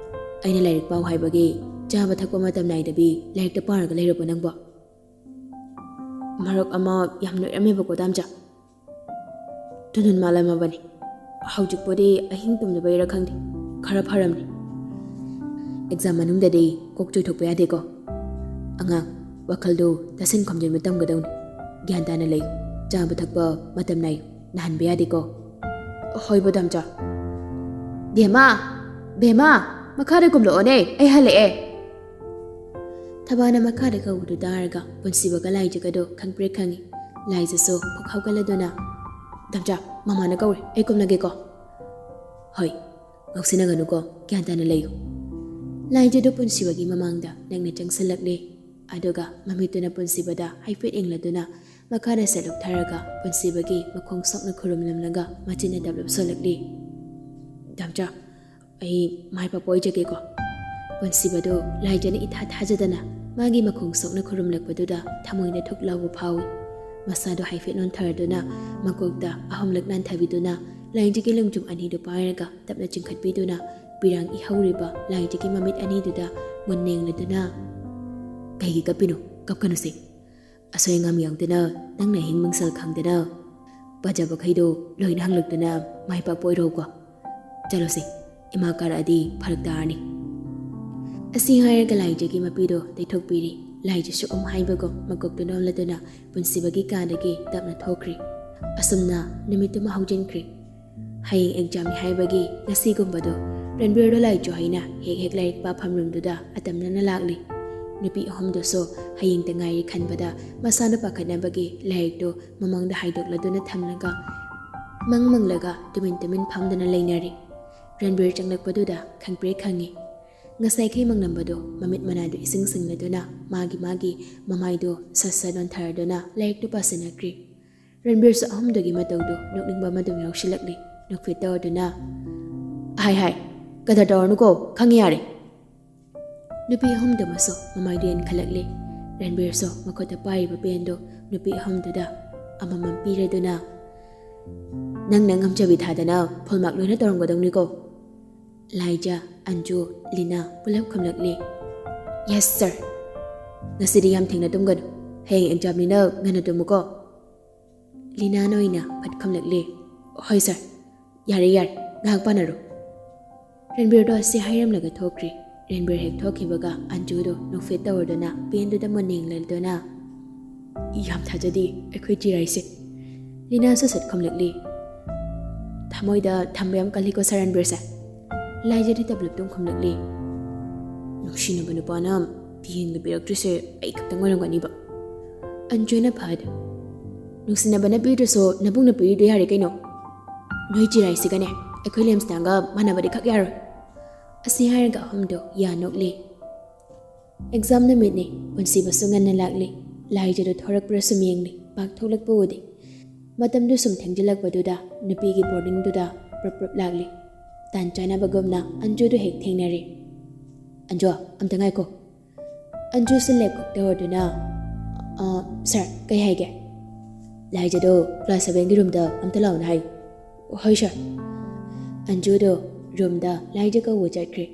ꯑꯩꯅ ꯂꯥꯏꯔꯤꯛ ꯄꯥꯎ ꯍꯥꯏꯕꯒꯤ ꯆꯥꯕ ꯊꯛꯄ ꯃꯇꯝ ꯅꯥꯏꯗꯕꯤ ꯂꯥꯏꯔꯤꯛꯇ ꯄꯥꯔꯒ ꯂꯩꯔꯕꯣ ꯅꯪꯕꯣ?" "ꯃꯔꯛ ꯑꯃ ꯌꯥꯝ ꯅꯣꯏꯔꯝꯃꯦꯕꯀꯣ, ꯗꯥꯝꯆꯥ꯫ ꯇꯨꯅꯨꯟ ꯃꯥꯜꯂꯝꯃꯕꯅꯤ꯫ ꯍꯧꯖꯤꯛꯄꯨꯗꯤ ꯑꯍꯤꯡ ꯇꯨꯝꯗꯕꯩꯔꯥ ꯈꯪꯗꯦ, ꯈꯔ ꯐꯔꯝꯅꯤ꯫ ꯑꯦꯛꯖꯥꯝ ꯃꯅꯨꯡꯗꯗꯤ ꯀꯣꯛ ꯆꯣꯏꯊꯣꯛꯄ ꯌꯥꯗꯦꯀꯣ꯫ ꯑꯉꯥꯡ, ꯋꯥꯈꯜꯗꯨ ꯇꯥꯁꯤꯟ ꯈꯣꯝꯖꯤꯟꯕ ꯇꯝꯒꯗꯧꯅꯤ꯫ ꯒ꯭ꯌꯥꯟ ꯇꯥꯅ ꯂꯩꯌꯨ꯫ ꯆꯥꯕ ꯊꯛꯄ ꯃꯇꯝ ꯅꯥꯏꯌꯨ꯫ ꯅꯥꯍꯟꯕ ꯌꯥꯗꯦꯀꯣ꯫" "ꯍꯣꯏ ꯕꯣ, ꯗꯥꯝꯆꯥ꯫" "ꯕꯦꯝꯃ! ꯕꯦꯝꯃ! ꯃꯈꯥꯗ ꯀꯨꯝꯂꯛꯑꯣꯅꯦ, ꯑꯩ ꯍꯜꯂꯛꯑꯦ꯫" ꯊꯕꯥꯅ ꯃꯈꯥꯗ ꯀꯧꯕꯗꯨ ꯇꯥꯔꯒ ꯄꯨꯟꯁꯤꯕꯒ ꯂꯥꯏꯖꯒꯗꯣ ꯈꯪꯄ꯭ꯔꯦꯛ ꯈꯪꯉꯤ꯫ ꯂꯥꯏꯖꯁꯨ ꯐꯨꯛ ꯍꯧꯒꯠꯂꯗꯨꯅ, "ꯗꯥꯝꯆꯥ, ꯃꯃꯥꯅ ꯀꯧꯔꯦ, ꯑꯩ ꯀꯨꯝꯂꯒꯦꯀꯣ꯫" "ꯍꯣꯏ, ꯉꯥꯎꯁꯤꯟꯅꯒꯅꯨꯀꯣ, ꯒ꯭ꯌꯥꯟ ꯇꯥꯅ ꯂꯩꯌꯨ꯫" ꯂꯥꯏꯖꯗꯣ ꯄꯨꯟꯁꯤꯕꯒꯤ ꯃꯃꯥꯡꯗ ꯅꯛꯅ ꯆꯪꯁꯤꯜꯂꯛꯂꯦ꯫ ꯑꯗꯨꯒ ꯃꯃꯤꯠꯇꯨꯅ ꯄꯨꯟꯁꯤꯕꯗ ꯍꯥꯏꯐꯦꯠ ꯌꯦꯡꯂꯗꯨꯅ ꯃꯈꯥꯗ ꯁꯦꯠ ꯂꯨꯞꯊꯔꯒ ꯄꯨꯟꯁꯤꯕꯒꯤ ꯃꯈꯣꯡ ꯁꯣꯛꯅ ꯈꯨꯔꯨꯝꯂꯝꯂꯒ ꯃꯆꯤꯟꯅ ꯗꯞ ꯂꯨꯞꯁꯣꯜꯂꯛꯂꯤ꯫ "ꯗꯥꯝꯆꯥ, ꯑꯩ ꯃꯥꯏ ꯄꯥꯛꯄ ꯑꯣꯏꯖꯒꯦꯀꯣ꯫" ꯄꯨꯟꯁꯤꯕꯗꯨ ꯂꯥꯏꯖꯅ ꯏꯊꯥ ꯊꯥꯖꯗꯅ ꯃꯥꯒꯤ ꯃꯈꯣꯡ ꯁꯣꯛꯅ ꯈꯨꯔꯨꯝꯂꯛꯄꯗꯨꯗ ꯊꯃꯣꯏꯗ ꯊꯨꯛ ꯂꯥꯎꯕ ꯐꯥꯎꯏ꯫ ꯃꯁꯥꯗꯨ ꯍꯥꯏꯐꯦꯠ ꯅꯣꯟꯊꯔꯗꯨꯅ ꯃꯀꯣꯛꯇ ꯑꯍꯨꯝꯂꯛ ꯅꯥꯟꯊꯕꯤꯗꯨꯅ ꯂꯥꯏꯖꯒꯤ ꯂꯣꯡꯖꯨꯝ ꯑꯅꯤꯗꯨ ꯄꯥꯏꯔꯒ ꯇꯞꯅ ꯆꯤꯡꯈꯠꯄꯤꯗꯨꯅ ꯄꯤꯔꯥꯡ ꯏꯍꯧꯔꯤꯕ ꯂꯥꯏꯖꯒꯤ ꯃꯃꯤꯠ ꯑꯅꯤꯗꯨꯗ ꯃꯨꯟꯅ ꯌꯦꯡꯂꯗꯨꯅ, "ꯀꯩꯒꯤ ꯀꯞꯄꯤꯅꯣ? ꯀꯞꯀꯅꯨꯁꯦ꯫ ꯑꯁꯣꯏ ꯑꯉꯥꯝ ꯌꯥꯎꯗꯅ ꯅꯪꯅ ꯑꯍꯤꯡ ꯃꯤꯡꯁꯦꯜ ꯈꯪꯗꯅ ꯄꯥꯖꯕꯈꯩꯗꯣ ꯂꯣꯏꯅ ꯍꯪꯂꯛꯇꯅ ꯃꯥꯏ ꯄꯥꯛꯄ ꯑꯣꯏꯔꯣꯀꯣ꯫ ꯆꯠꯂꯣꯁꯦ, ꯏꯃꯥ ꯀꯥꯔꯛꯑꯗꯤ ꯐꯔꯛ ꯇꯥꯔꯅꯤ꯫" ꯑꯁꯤ ꯍꯥꯏꯔꯒ ꯂꯥꯏꯖꯒꯤ ꯃꯄꯤꯗꯣ ꯇꯩꯊꯣꯛꯄꯤꯔꯤ꯫ ꯂꯥꯏꯖꯁꯨ ꯎꯝ ꯍꯥꯏꯕꯒꯨꯝ ꯃꯀꯣꯛꯇꯨ ꯅꯣꯝꯂꯗꯨꯅ ꯄꯨꯟꯁꯤꯕꯒꯤ ꯀꯥꯗꯒꯤ ꯇꯞꯅ ꯊꯣꯛꯈ꯭ꯔꯤ꯫ ꯑꯁꯨꯝꯅ ꯅꯨꯃꯤꯠꯇꯨꯃ ꯍꯧꯖꯤꯟꯈ꯭ꯔꯤ꯫ ꯍꯌꯦꯡ ꯑꯦꯛꯖꯥꯝꯅꯤ ꯍꯥꯏꯕꯒꯤ ꯉꯁꯤꯒꯨꯝꯕꯗꯣ ꯔꯟꯕꯤꯔꯗꯣ ꯂꯥꯏ ꯆꯨꯍꯩꯅ ꯍꯦꯛ ꯍꯦꯛ ꯂꯥꯏꯔꯤꯛ ꯄꯥꯐꯝ ꯔꯨꯝꯗꯨꯗ ꯑꯇꯝꯅꯅ ꯂꯥꯛꯂꯤ꯫ ꯅꯨꯄꯤ ꯑꯍꯨꯝꯗꯨꯁꯨ ꯍꯌꯦꯡꯇ ꯉꯥꯏꯔꯤ ꯈꯟꯕꯗ ꯃꯁꯥꯗ ꯄꯥꯈꯠꯅꯕꯒꯤ ꯂꯥꯏꯔꯤꯛꯇꯨ ꯃꯃꯥꯡꯗ ꯍꯥꯏꯗꯣꯛꯂꯗꯨꯅ ꯊꯝꯂꯒ ꯃꯪ ꯃꯪꯂꯒ ꯇꯨꯃꯤꯟ ꯇꯨꯃꯤꯟ ꯐꯝꯗꯨꯅ ꯂꯩꯅꯔꯤ꯫ ꯔꯟꯕꯤꯔ ꯆꯪꯂꯛꯄꯗꯨꯗ ꯈꯪꯄ꯭ꯔꯦꯛ ꯈꯪꯉꯤ꯫ ꯉꯁꯥꯏꯈꯩ ꯃꯪꯂꯝꯕꯗꯣ ꯃꯃꯤꯠ ꯃꯅꯥꯗꯨ ꯏꯁꯤꯡ ꯁꯤꯡꯂꯗꯨꯅ ꯃꯥꯒꯤ ꯃꯥꯒꯤ ꯃꯃꯥꯏꯗꯨ ꯁꯠ ꯁꯠ ꯑꯣꯟꯊꯔꯗꯨꯅ ꯂꯥꯏꯔꯤꯛꯇꯨ ꯄꯥꯁꯤꯟꯅꯈ꯭ꯔꯤ꯫ ꯔꯟꯕꯤꯔꯁꯨ ꯑꯍꯨꯝꯗꯨꯒꯤ ꯃꯇꯧꯗꯨ ꯅꯣꯛꯅꯤꯡꯕ ꯑꯃ ꯑꯗꯨꯝ ꯌꯥꯎꯁꯤꯜꯂꯛꯂꯤ꯫ ꯅꯣꯛꯐꯦꯠ ꯇꯧꯔꯗꯨꯅ, "ꯍꯥꯏ ꯍꯥꯏ, ꯀꯗꯔ ꯇꯧꯔꯅꯨꯀꯣ, ꯈꯪꯉꯤ ꯌꯥꯔꯦ"꯫ ꯅꯨꯄꯤ ꯑꯍꯨꯝꯗꯨꯃꯁꯨ ꯃꯃꯥꯏꯗꯨ ꯌꯦꯟꯈꯠꯂꯛꯂꯤ꯫ ꯔꯟꯕꯤꯔꯁꯨ ꯃꯈꯨꯠꯇ ꯄꯥꯏꯔꯤꯕ ꯄꯦꯟꯗꯨ ꯅꯨꯄꯤ ꯑꯍꯨꯝꯗꯨꯗ ꯑꯃꯃꯝ ꯄꯤꯔꯗꯨꯅ, "ꯅꯪꯅ ꯉꯝꯖꯕꯤ ꯊꯥꯗꯅ ꯐꯨꯜ ꯃꯥꯔꯛ ꯂꯣꯏꯅ ꯇꯧꯔꯝꯒꯗꯧꯅꯤꯀꯣ"꯫ ꯂꯥꯏꯖ, ꯑꯟꯖꯨ, ꯂꯤꯅꯥ ꯄꯨꯂꯞ ꯈꯨꯝꯂꯛꯂꯤ꯫ "Yes sir. ꯉꯁꯤꯗꯤ ꯌꯥꯝ ꯊꯦꯡꯅ ꯇꯨꯝꯒꯅꯨ꯫ ꯍꯌꯦꯡ ꯑꯦꯛꯖꯥꯝꯅꯤꯅ ꯉꯟꯅ ꯇꯨꯝꯃꯨꯀꯣ"꯫ ꯂꯤꯅꯥꯅ ꯑꯣꯏꯅ ꯐꯠ ꯈꯨꯝꯂꯛꯂꯤ꯫ "ꯍꯣꯏ ꯁꯔ꯫ ꯌꯥꯔꯦ ꯌꯥꯔꯦ, ꯉꯥꯏꯍꯥꯛ ꯄꯥꯟꯅꯔꯣ"꯫ ꯔꯟꯕꯤꯔꯗꯣ ꯑꯁꯤ ꯍꯥꯏꯔꯝꯂꯒ ꯊꯣꯛꯈ꯭ꯔꯤ꯫ ꯔꯟꯕꯤꯔ ꯍꯦꯛ ꯊꯣꯛꯈꯤꯕꯒ ꯑꯟꯖꯨꯗꯣ ꯅꯣꯛꯐꯦꯠ ꯇꯧꯔꯗꯨꯅ ꯄꯦꯟꯗꯨꯗ ꯃꯨꯟꯅ ꯌꯦꯡꯂꯗꯨꯅ, "ꯌꯥꯝ ꯊꯥꯖꯗꯦ ꯑꯩꯈꯣꯏ ꯆꯤꯔꯥꯏꯁꯦ"꯫ ꯂꯤꯅꯥꯁꯨ ꯁꯠ ꯈꯨꯝꯂꯛꯂꯤ꯫ "ꯊꯃꯣꯏꯗ ꯊꯝꯕ ꯌꯥꯝ ꯀꯜꯂꯤꯀꯣ ꯁꯔ ꯔꯟꯕꯤꯔꯁꯦ"꯫ ꯂꯥꯏꯖꯗꯤ ꯇꯞꯂꯞ ꯇꯨꯝ ꯈꯨꯝꯂꯛꯂꯤ꯫ "ꯅꯨꯡꯁꯤꯅꯕ ꯅꯨꯄꯥꯅ ꯄꯤꯍꯦꯟꯗ ꯄꯤꯔꯛꯇ꯭ꯔꯤꯁꯦ ꯑꯩ ꯈꯛꯇꯪ ꯑꯣꯏꯔꯝꯒꯅꯤꯕ"꯫ ꯑꯟꯖꯨꯅ ꯐꯠ, "ꯅꯨꯡꯁꯤꯅꯕꯅ ꯄꯤꯗ꯭ꯔꯁꯨ ꯅꯕꯨꯡꯅ ꯄꯤꯔꯤꯗꯣ ꯌꯥꯔꯦ ꯀꯩꯅꯣ꯫ ꯅꯣꯏ ꯆꯤꯔꯥꯏꯁꯤꯒꯅꯦ ꯑꯩꯈꯣꯏ ꯂꯦꯝꯁꯅꯥꯒ ꯃꯥꯟꯅꯕꯗꯤ ꯈꯛ ꯌꯥꯔꯣꯏ"꯫ ꯑꯁꯤ ꯍꯥꯏꯔꯒ ꯑꯍꯨꯝꯗꯣ ꯌꯥ ꯅꯣꯛꯂꯤ꯫ ꯑꯦꯛꯖꯥꯝ ꯅꯨꯃꯤꯠꯅꯤ꯫ ꯄꯨꯟꯁꯤꯕꯁꯨ ꯉꯟꯅ ꯂꯥꯛꯂꯤ꯫ ꯂꯥꯏꯖꯗꯨ ꯊꯣꯔꯛꯄ꯭ꯔꯥ ꯁꯨꯝ ꯌꯦꯡꯂꯤ꯫ ꯄꯥꯛ ꯊꯣꯛꯂꯛꯄ ꯎꯗꯦ꯫ ꯃꯇꯝꯗꯨ ꯁꯨꯝ ꯊꯦꯡꯖꯤꯜꯂꯛꯄꯗꯨꯗ ꯅꯨꯄꯤꯒꯤ ꯕꯣꯔꯗꯤꯡꯗꯨꯗ ꯄ꯭ꯔꯞ ꯄ꯭ꯔꯞ ꯂꯥꯛꯂꯤ꯫ ꯇꯥꯟ ꯆꯥꯅꯕꯒꯨꯝꯅ ꯑꯟꯖꯨꯗꯨ ꯍꯦꯛ ꯊꯦꯡꯅꯔꯦ꯫ "ꯑꯟꯖꯨ, ꯑꯝꯇ ꯉꯥꯏꯈꯣ"꯫ ꯑꯟꯖꯨꯁꯨ ꯂꯦꯞ ꯀꯣꯛ ꯇꯧꯔꯗꯨꯅ, "ꯑ, ꯁꯥꯔ, ꯀꯩ ꯍꯥꯏꯒꯦ?" "ꯂꯥꯏꯖꯗꯣ ꯀ꯭ꯂꯥꯁ ꯁꯚꯦꯟꯒꯤ ꯔꯨꯝꯗ ꯑꯝꯇ ꯂꯥꯛꯑꯣꯅ ꯍꯥꯏꯌꯨ"꯫ "ꯍꯣꯏ ꯁꯥꯔ"꯫ ꯑꯟꯖꯨꯗꯣ ꯔꯨꯝꯗ ꯂꯥꯏꯖ ꯀꯧꯕ ꯆꯠꯈ꯭ꯔꯦ꯫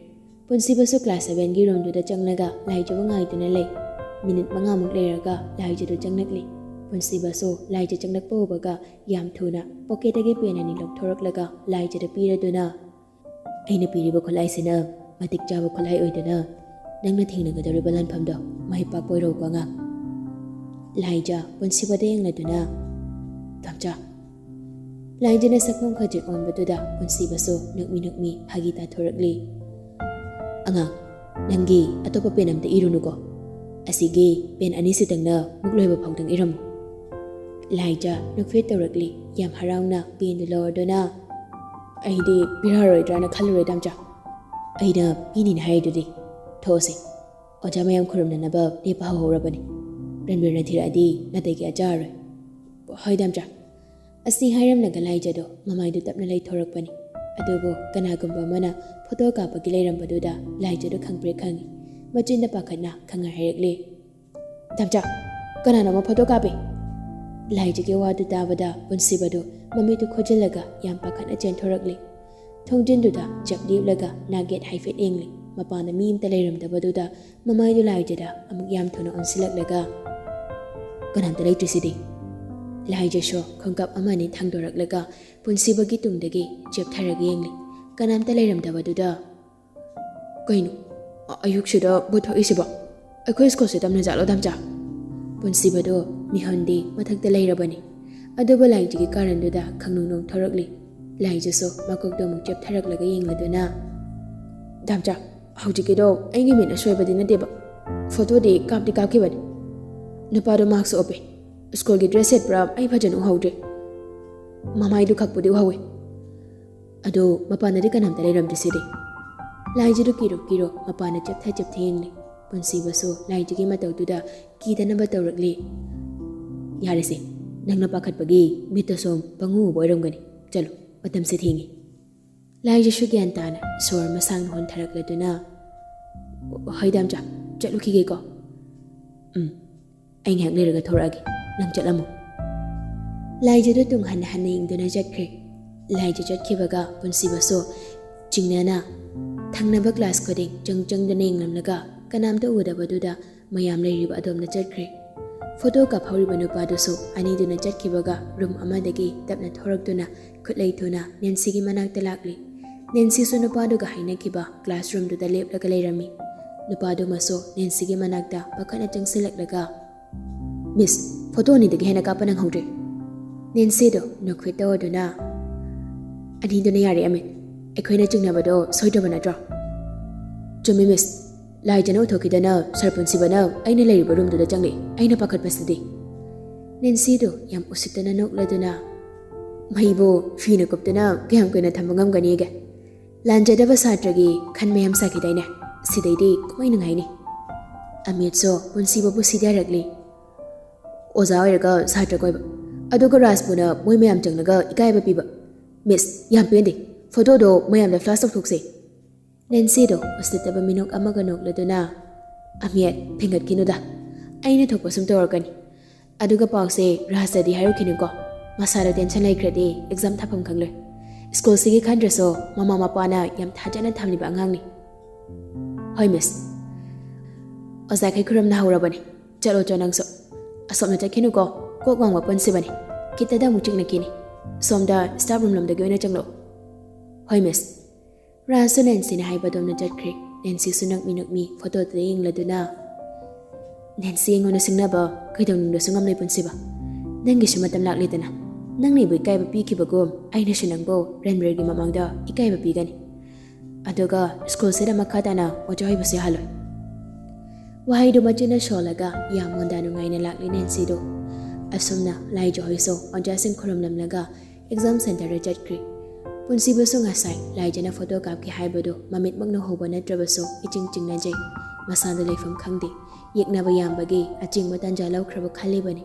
ꯄꯨꯟꯁꯤꯕꯁꯨ ꯀ꯭ꯂꯥꯁ ꯁꯚꯦꯟꯒꯤ ꯔꯨꯝꯗꯨꯗ ꯆꯪꯂꯒ ꯂꯥꯏꯖꯕꯨ ꯉꯥꯏꯗꯨꯅ ꯂꯩ꯫ ꯃꯤꯅꯤꯠ ꯃꯉꯥꯃꯨꯛ ꯂꯩꯔꯒ ꯂꯥꯏꯖꯗꯨ ꯆꯪꯂꯛꯂꯤ꯫ ꯄꯨꯟꯁꯤꯕꯁꯨ ꯂꯥꯏꯖ ꯆꯪꯂꯛꯄ ꯎꯕꯒ ꯌꯥꯝ ꯊꯨꯅ ꯄꯣꯀꯦꯠꯇꯒꯤ ꯄꯦꯟ ꯑꯅꯤ ꯂꯧꯊꯣꯔꯛꯂꯒ ꯂꯥꯏꯖꯗ ꯄꯤꯔꯗꯨꯅ, "ꯑꯩꯅ ꯄꯤꯔꯤꯕ ꯈꯨꯠꯂꯥꯏꯁꯤꯅ ꯃꯇꯤꯛ ꯆꯥꯕ ꯈꯨꯠꯂꯥꯏ ꯑꯣꯏꯗꯨꯅ ꯅꯪꯅ ꯊꯦꯡꯅꯒꯗꯧꯔꯤꯕ ꯂꯥꯟꯐꯝꯗꯣ ꯃꯥꯏ ꯄꯥꯛꯄ ꯑꯣꯏꯔꯣꯀꯣ ꯑꯉꯥꯡ"꯫ ꯂꯥꯏꯖ ꯄꯨꯟꯁꯤꯕꯗ ꯌꯦꯡꯂꯗꯨꯅ, "ꯇꯥꯝꯆꯥ"꯫ ꯂꯥꯏꯖꯅ ꯁꯛꯐꯝ ꯈꯖꯤꯛ ꯑꯣꯟꯕꯗꯨꯗ ꯄꯨꯟꯁꯤꯕꯁꯨ ꯅꯣꯛꯃꯤ ꯅꯣꯛꯃꯤ ꯐꯥꯒꯤ ꯇꯥꯊꯣꯔꯛꯂꯤ꯫ "ꯑꯉꯥꯡ, ꯅꯪꯒꯤ ꯑꯇꯣꯞꯄ ꯄꯦꯟ ꯑꯝꯇ ꯏꯔꯨꯅꯨꯀꯣ꯫ ꯑꯁꯤꯒꯤ ꯄꯦꯟ ꯑꯅꯤꯁꯤꯇꯪꯅ ꯃꯨꯛ ꯂꯣꯏꯕ ꯐꯥꯎꯗꯪ ꯏꯔꯝꯃꯨ꯫" ꯂꯥꯏꯖ ꯅꯣꯛꯐꯦꯠ ꯇꯧꯔꯛꯂꯤ꯫ ꯌꯥꯝ ꯍꯔꯥꯎꯅ ꯄꯦꯟꯗꯨ ꯂꯧꯔꯗꯨꯅ, "ꯑꯩꯗꯤ ꯄꯤꯔꯛꯑꯔꯣꯏꯗ꯭ꯔꯥꯅ ꯈꯜꯂꯨꯔꯦ ꯗꯥꯝꯆꯥ꯫ ꯑꯩꯅ ꯄꯤꯅꯤꯅ ꯍꯥꯏꯔꯤꯗꯨꯗꯤ꯫ ꯊꯣꯛꯑꯁꯤ꯫ ꯑꯣꯖꯥ ꯃꯌꯥꯝ ꯈꯨꯔꯨꯝꯅꯅꯕ ꯂꯦꯞꯄ ꯍꯧꯍꯧꯔꯕꯅꯤ꯫ ꯔꯟꯕꯤꯔꯅ ꯊꯤꯔꯛꯑꯗꯤ ꯅꯥꯇꯩ ꯀꯌꯥ ꯆꯥꯔꯔꯣꯏ꯫ ꯍꯣꯏ ꯗꯥꯝꯆꯥ꯫" ꯑꯁꯤ ꯍꯥꯏꯔꯝꯂꯒ ꯂꯥꯏꯖꯗꯣ ꯃꯃꯥꯏꯗꯨ ꯇꯞꯅ ꯂꯩꯊꯣꯔꯛꯄꯅꯤ꯫ ꯑꯗꯨꯕꯨ ꯀꯅꯥꯒꯨꯝꯕ ꯑꯃꯅ ꯐꯣꯇꯣ ꯀꯥꯞꯄꯒꯤ ꯂꯩꯔꯝꯕꯗꯨꯗ ꯂꯥꯏꯖꯗꯨ ꯈꯪꯄ꯭ꯔꯦꯛ ꯈꯪꯉꯤ꯫ ꯃꯆꯤꯟꯗ ꯄꯥꯈꯠꯅ ꯈꯪꯉꯥꯏ ꯍꯥꯏꯔꯛꯂꯤ꯫ "ꯗꯥꯝꯆꯥ, ꯀꯅꯥꯅꯣꯃ ꯐꯣꯇꯣ ꯀꯥꯞꯄꯤ!" ꯂꯥꯏꯖꯒꯤ ꯋꯥꯗꯨ ꯇꯥꯕꯗ ꯄꯨꯟꯁꯤꯕꯗꯨ ꯃꯃꯤꯠꯇꯨ ꯈꯨꯖꯤꯜꯂꯒ ꯌꯥꯝ ꯄꯥꯈꯠꯅ ꯆꯦꯟꯊꯣꯔꯛꯂꯤ꯫ ꯊꯣꯡꯖꯤꯟꯗꯨꯗ ꯆꯞ ꯂꯦꯞꯂꯒ ꯅꯥꯛ ꯌꯦꯠ ꯍꯥꯏꯐꯦꯠ ꯌꯦꯡꯂꯤ꯫ ꯃꯄꯥꯟꯗ ꯃꯤ ꯑꯃꯇ ꯂꯩꯔꯝꯗꯕꯗꯨꯗ ꯃꯃꯥꯏꯗꯨ ꯂꯥꯏꯖꯗ ꯑꯃꯨꯛ ꯌꯥꯝ ꯊꯨꯅ ꯑꯣꯟꯁꯤꯜꯂꯛꯂꯒ, "ꯀꯅꯥꯝꯇ ꯂꯩꯇ꯭ꯔꯤꯁꯤꯗꯤ?" ꯂꯥꯏꯖꯁꯨ ꯈꯣꯡꯀꯥꯞ ꯑꯃ ꯑꯅꯤ ꯊꯥꯡꯗꯣꯔꯛꯂꯒ ꯄꯨꯟꯁꯤꯕꯒꯤ ꯇꯨꯡꯗꯒꯤ ꯆꯦꯞꯊꯔꯒ ꯌꯦꯡꯂꯤ꯫ ꯀꯅꯥꯝꯇ ꯂꯩꯔꯝꯗꯕꯗꯨꯗ, "ꯀꯩꯅꯣ, ꯑ-, ꯑꯌꯨꯛꯁꯤꯗ ꯚꯨꯠ ꯊꯣꯛꯏꯁꯤꯕꯣ? ꯑꯩꯈꯣꯏ ꯁ꯭ꯀꯨꯜꯁꯦ ꯇꯝꯅ ꯖꯥꯠꯂꯣ ꯗꯥꯝꯆꯥ?" ꯄꯨꯟꯁꯤꯕꯗꯣ ꯃꯤꯍꯨꯟꯗꯤ ꯃꯊꯛꯇ ꯂꯩꯔꯕꯅꯤ꯫ ꯑꯗꯨꯕꯨ ꯂꯥꯏꯖꯒꯤ ꯀꯥꯔꯟꯗꯨꯗ ꯈꯪꯅꯨꯡ ꯅꯣꯡꯊꯣꯔꯛꯂꯤ꯫ ꯂꯥꯏꯖꯁꯨ ꯃꯀꯣꯛꯇꯣ ꯑꯃꯨꯛ ꯆꯦꯞꯊꯔꯛꯂꯒ ꯌꯦꯡꯂꯗꯨꯅ, "ꯗꯥꯝꯆꯥ, ꯍꯧꯖꯤꯛꯀꯤꯗꯣ ꯑꯩꯒꯤ ꯃꯤꯠ ꯑꯁꯣꯏꯕꯗꯤ ꯅꯠꯇꯦꯕ꯫ ꯐꯣꯇꯣꯗꯤ ꯀꯥꯞꯇꯤ ꯀꯥꯞꯈꯤꯕꯅꯤ꯫ ꯅꯨꯄꯥꯗꯣ ꯃꯥꯛꯁ ꯎꯞꯄꯦ꯫ ꯁ꯭ꯀꯨꯜꯒꯤ ꯗ꯭ꯔꯦꯁ ꯁꯦꯠꯄ꯭ꯔꯥ ꯑꯩ ꯐꯖꯅ ꯎꯍꯧꯗ꯭ꯔꯦ꯫ ꯃꯃꯥꯏꯗꯨ ꯈꯛꯄꯨꯗꯤ ꯎꯍꯧꯋꯦ꯫ ꯑꯗꯣ ꯃꯄꯥꯟꯗꯗꯤ ꯀꯅꯥꯝꯇ ꯂꯩꯔꯝꯗ꯭ꯔꯤꯁꯤꯗꯤ?" ꯂꯥꯏꯖꯗꯨ ꯀꯤꯔꯣ ꯀꯤꯔꯣ ꯃꯄꯥꯟꯗ ꯆꯦꯞꯊ ꯆꯦꯞꯊ ꯌꯦꯡꯂꯤ꯫ ꯄꯨꯟꯁꯤꯕꯁꯨ ꯂꯥꯏꯖꯒꯤ ꯃꯇꯧꯗꯨꯗ ꯀꯤꯗꯅꯕ ꯇꯧꯔꯛꯂꯤ꯫ "ꯌꯥꯔꯦꯁꯦ, ꯅꯪꯅ ꯄꯥꯈꯠꯄꯒꯤ ꯃꯤꯠꯇ ꯁꯨꯝ ꯄꯪꯎ ꯎꯕ ꯑꯣꯏꯔꯝꯒꯅꯤ꯫ ꯆꯠꯂꯣ, ꯃꯇꯝꯁꯦ ꯊꯦꯡꯉꯤ꯫" ꯂꯥꯏꯖꯁꯨ ꯒ꯭ꯌꯥꯟ ꯇꯥꯅ ꯁꯣꯔ ꯃꯁꯥꯡꯅ ꯍꯣꯟꯊꯔꯛꯂꯗꯨꯅ, "ꯍꯣꯏ ꯗꯥꯝꯆꯥ, ꯆꯠꯂꯨꯈꯤꯒꯦꯀꯣ꯫" "ꯎꯝ, ꯑꯩ ꯉꯥꯏꯍꯥꯛ ꯂꯩꯔꯒ ꯊꯣꯔꯛꯑꯒꯦ, ꯅꯪ ꯆꯠꯂꯝꯃꯣ꯫" ꯂꯥꯏꯖꯗꯨ ꯇꯨꯡ ꯍꯟꯅ ꯍꯟꯅ ꯌꯦꯡꯗꯨꯅ ꯆꯠꯈ꯭ꯔꯦ꯫ ꯂꯥꯏꯖ ꯆꯠꯈꯤꯕꯒ ꯄꯨꯟꯁꯤꯕꯁꯨ ꯆꯤꯡꯅꯅ ꯊꯪꯅꯕ ꯀ꯭ꯂꯥꯁ ꯈꯨꯗꯤꯡ ꯆꯪ ꯆꯪꯗꯨꯅ ꯌꯦꯡꯂꯝꯂꯒ ꯀꯅꯥꯝꯇ ꯎꯗꯕꯗꯨꯗ ꯃꯌꯥꯝ ꯂꯩꯔꯤꯕ ꯑꯗꯣꯝꯗ ꯆꯠꯈ꯭ꯔꯦ꯫ ꯐꯣꯇꯣ ꯀꯥꯞꯍꯧꯔꯤꯕ ꯅꯨꯄꯥꯗꯨꯁꯨ ꯑꯅꯤꯗꯨꯅ ꯆꯠꯈꯤꯕꯒ ꯔꯨꯝ ꯑꯃꯗꯒꯤ ꯇꯞꯅ ꯊꯣꯔꯛꯇꯨꯅ ꯈꯨꯠꯂꯩ ꯊꯨꯅ ꯅꯦꯟꯁꯤꯒꯤ ꯃꯅꯥꯛꯇ ꯂꯥꯛꯂꯤ꯫ ꯅꯦꯟꯁꯤꯁꯨ ꯅꯨꯄꯥꯗꯨꯒ ꯍꯥꯏꯅꯈꯤꯕ ꯀ꯭ꯂꯥꯁꯔꯨꯝꯗꯨꯗ ꯂꯦꯞꯂꯒ ꯂꯩꯔꯝꯃꯤ꯫ ꯅꯨꯄꯥꯗꯨꯃꯁꯨ ꯅꯦꯟꯁꯤꯒꯤ ꯃꯅꯥꯛꯇ ꯄꯥꯈꯠꯅ ꯆꯪꯁꯤꯜꯂꯛꯂꯒ, "ꯃꯤꯁ, ꯐꯣꯇꯣ ꯑꯅꯤꯗꯒꯤ ꯍꯦꯟꯅ ꯀꯥꯞꯄ ꯅꯪꯍꯧꯗ꯭ꯔꯦ꯫" ꯅꯦꯟꯁꯤꯗꯣ ꯅꯣꯛꯐꯦꯠ ꯇꯧꯔꯗꯨꯅ, "ꯑꯅꯤꯗꯨꯅ ꯌꯥꯔꯦ ꯑꯃꯤꯠ, ꯑꯩꯈꯣꯏꯅ ꯆꯤꯡꯅꯕꯗꯣ ꯁꯣꯏꯗ꯭ꯔꯕ ꯅꯠꯇ꯭ꯔꯣ?" "ꯆꯨꯝꯃꯤ ꯃꯤꯁ, ꯂꯥꯏꯖꯅ ꯎꯊꯣꯛꯈꯤꯗꯅ ꯁꯥꯔ ꯄꯨꯟꯁꯤꯕꯅ ꯑꯩꯅ ꯂꯩꯔꯤꯕ ꯔꯨꯝꯗꯨꯗ ꯆꯪꯂꯛꯏ, ꯑꯩꯅ ꯄꯥꯈꯠꯄꯁꯤꯗꯤ!" ꯅꯦꯟꯁꯤꯗꯣ ꯌꯥꯝ ꯎꯁꯤꯠꯇꯅ ꯅꯣꯛꯂꯗꯨꯅ, "ꯃꯩꯕꯨ ꯐꯤꯅ ꯀꯨꯞꯇꯨꯅ ꯀꯌꯥꯝ ꯀꯨꯏꯅ ꯊꯝꯕ ꯉꯝꯒꯅꯤꯒꯦ? ꯂꯥꯟꯖꯗꯕ ꯁꯥꯇ꯭ꯔꯒꯤ ꯈꯟ ꯃꯌꯥꯝ ꯁꯥꯈꯤꯗꯥꯏꯅꯦ? ꯁꯤꯗꯩꯗꯤ ꯀꯃꯥꯏꯅ ꯅꯨꯡꯉꯥꯏꯅꯤ?" ꯑꯃꯤꯠꯁꯨ ꯄꯨꯟꯁꯤꯕꯕꯨ ꯁꯤꯗꯔꯛꯂꯤ꯫ "ꯑꯣꯖꯥ ꯑꯣꯏꯔꯒ ꯁꯥꯇ꯭ꯔ ꯀꯣꯏꯕ, ꯑꯗꯨꯒ ꯔꯥꯖꯄꯨꯅ ꯃꯣꯏ ꯃꯌꯥꯝ ꯆꯪꯂꯒ ꯏꯀꯥꯏꯕ ꯄꯤꯕ꯫ ꯃꯤꯁ, ꯌꯥꯝ ꯄꯦꯟꯗꯦ꯫ ꯐꯣꯇꯣꯗꯣ ꯃꯌꯥꯝꯗ ꯐ꯭ꯂꯥꯁ ꯇꯧꯊꯣꯛꯁꯦ꯫" ꯅꯦꯟꯁꯤꯗꯣ ꯎꯁꯤꯠꯇꯕ ꯃꯤꯅꯣꯛ ꯑꯃꯒ ꯅꯣꯛꯂꯗꯨꯅ, "ꯑꯃꯤꯠ, ꯐꯤꯡꯒꯠꯈꯤꯅꯨꯗ꯫ ꯑꯩꯅ ꯊꯣꯛꯄ ꯁꯨꯝ ꯇꯧꯔꯛꯀꯅꯤ꯫ ꯑꯗꯨꯒ ꯄꯥꯎꯁꯦ ꯔꯥꯖꯇꯗꯤ ꯍꯥꯏꯔꯨꯈꯤꯅꯨꯀꯣ꯫ ꯃꯁꯥꯗ ꯇꯦꯟꯁꯟ ꯂꯩꯈ꯭ꯔꯗꯤ ꯑꯦꯛꯖꯥꯝ ꯊꯥꯐꯝ ꯈꯪꯂꯣꯏ꯫ ꯁ꯭ꯀꯨꯜꯁꯤꯒꯤ ꯈꯟꯗ꯭ꯔꯁꯨ ꯃꯃꯥ ꯃꯄꯥꯅ ꯌꯥꯝ ꯊꯥꯖꯅ ꯊꯝꯂꯤꯕ ꯑꯉꯥꯡꯅꯤ꯫" "ꯍꯣꯏ ꯃꯤꯁ꯫ ꯑꯣꯖꯥꯈꯩ ꯈꯨꯔꯨꯝꯅ ꯍꯧꯔꯕꯅꯤ꯫ ꯆꯠꯂꯣ ꯆꯣ ꯅꯪꯁꯨ꯫ ꯑꯁꯣꯝꯗ ꯆꯠꯈꯤꯅꯨꯀꯣ, ꯀꯣꯛ ꯋꯥꯡꯕ ꯄꯨꯟꯁꯤꯕꯅꯤ꯫ ꯈꯤꯇꯗ ꯑꯃꯨꯛ ꯆꯤꯛꯅꯈꯤꯅꯤ꯫ ꯁꯣꯝꯗ ꯁ꯭ꯇꯥꯐ ꯔꯨꯝ ꯂꯣꯝꯗꯒꯤ ꯑꯣꯏꯅ ꯆꯪꯂꯛꯑꯣ꯫" "ꯍꯣꯏ ꯃꯤꯁ꯫" ꯔꯥꯖꯁꯨ ꯅꯦꯟꯁꯤꯅ ꯍꯥꯏꯕꯗꯣꯝꯅ ꯆꯠꯈ꯭ꯔꯦ꯫ ꯅꯦꯟꯁꯤꯁꯨ ꯅꯛꯃꯤ ꯅꯛꯃꯤ ꯐꯣꯇꯣꯗꯨꯗ ꯌꯦꯡꯂꯗꯨꯅ, "ꯅꯦꯟꯁꯤ ꯑꯩꯉꯣꯟꯗ ꯁꯤꯡꯅꯕ ꯀꯩꯗꯧꯅꯨꯡꯗꯁꯨ ꯉꯝꯂꯣꯏ ꯄꯨꯟꯁꯤꯕ꯫ ꯅꯪꯒꯤꯁꯨ ꯃꯇꯝ ꯂꯥꯛꯂꯦꯗꯅ꯫ ꯅꯪꯅ ꯑꯩꯕꯨ ꯏꯀꯥꯏꯕ ꯄꯤꯈꯤꯕꯒꯨꯝ ꯑꯩꯅꯁꯨ ꯅꯪꯕꯨ ꯔꯟꯕꯤꯔꯒꯤ ꯃꯃꯥꯡꯗ ꯏꯀꯥꯏꯕ ꯄꯤꯒꯅꯤ꯫ ꯑꯗꯨꯒ ꯁ꯭ꯀꯨꯜꯁꯤꯗ ꯃꯈꯥ ꯇꯥꯅ ꯑꯣꯖꯥ ꯑꯣꯏꯕꯁꯨ ꯌꯥꯍꯜꯂꯣꯏ꯫" ꯋꯥꯍꯩꯗꯨ ꯃꯆꯤꯟꯅ ꯁꯣꯜꯂꯒ ꯌꯥꯝ ꯃꯣꯟꯗꯥ ꯅꯨꯡꯉꯥꯏꯅ ꯂꯥꯛꯂꯤ ꯅꯦꯟꯁꯤꯗꯣ꯫ ꯑꯁꯨꯝꯅ ꯂꯥꯏꯖꯍꯣꯏꯁꯨ ꯑꯣꯖꯥꯁꯤꯡ ꯈꯨꯔꯨꯝꯂꯝꯂꯒ ꯑꯦꯛꯖꯥꯝ ꯁꯦꯟꯇꯔꯗ ꯆꯠꯈ꯭ꯔꯤ꯫ ꯄꯨꯟꯁꯤꯕꯁꯨ ꯉꯁꯥꯏ ꯂꯥꯏꯖꯅ ꯐꯣꯇꯣ ꯀꯥꯞꯈꯤ ꯍꯥꯏꯕꯗꯨ ꯃꯃꯤꯠꯃꯛꯅ ꯎꯍꯧꯕ ꯅꯠꯇ꯭ꯔꯕꯁꯨ ꯏꯆꯤꯡ ꯆꯤꯡꯅꯖꯩ꯫ ꯃꯁꯥꯗ ꯂꯩꯐꯝ ꯈꯪꯗꯦ꯫ ꯌꯦꯛꯅꯕ ꯌꯥꯝꯕꯒꯤ ꯑꯆꯤꯡꯕ ꯇꯥꯟꯖꯥ ꯂꯧꯈ꯭ꯔꯕ ꯈꯜꯂꯤꯕꯅꯤ꯫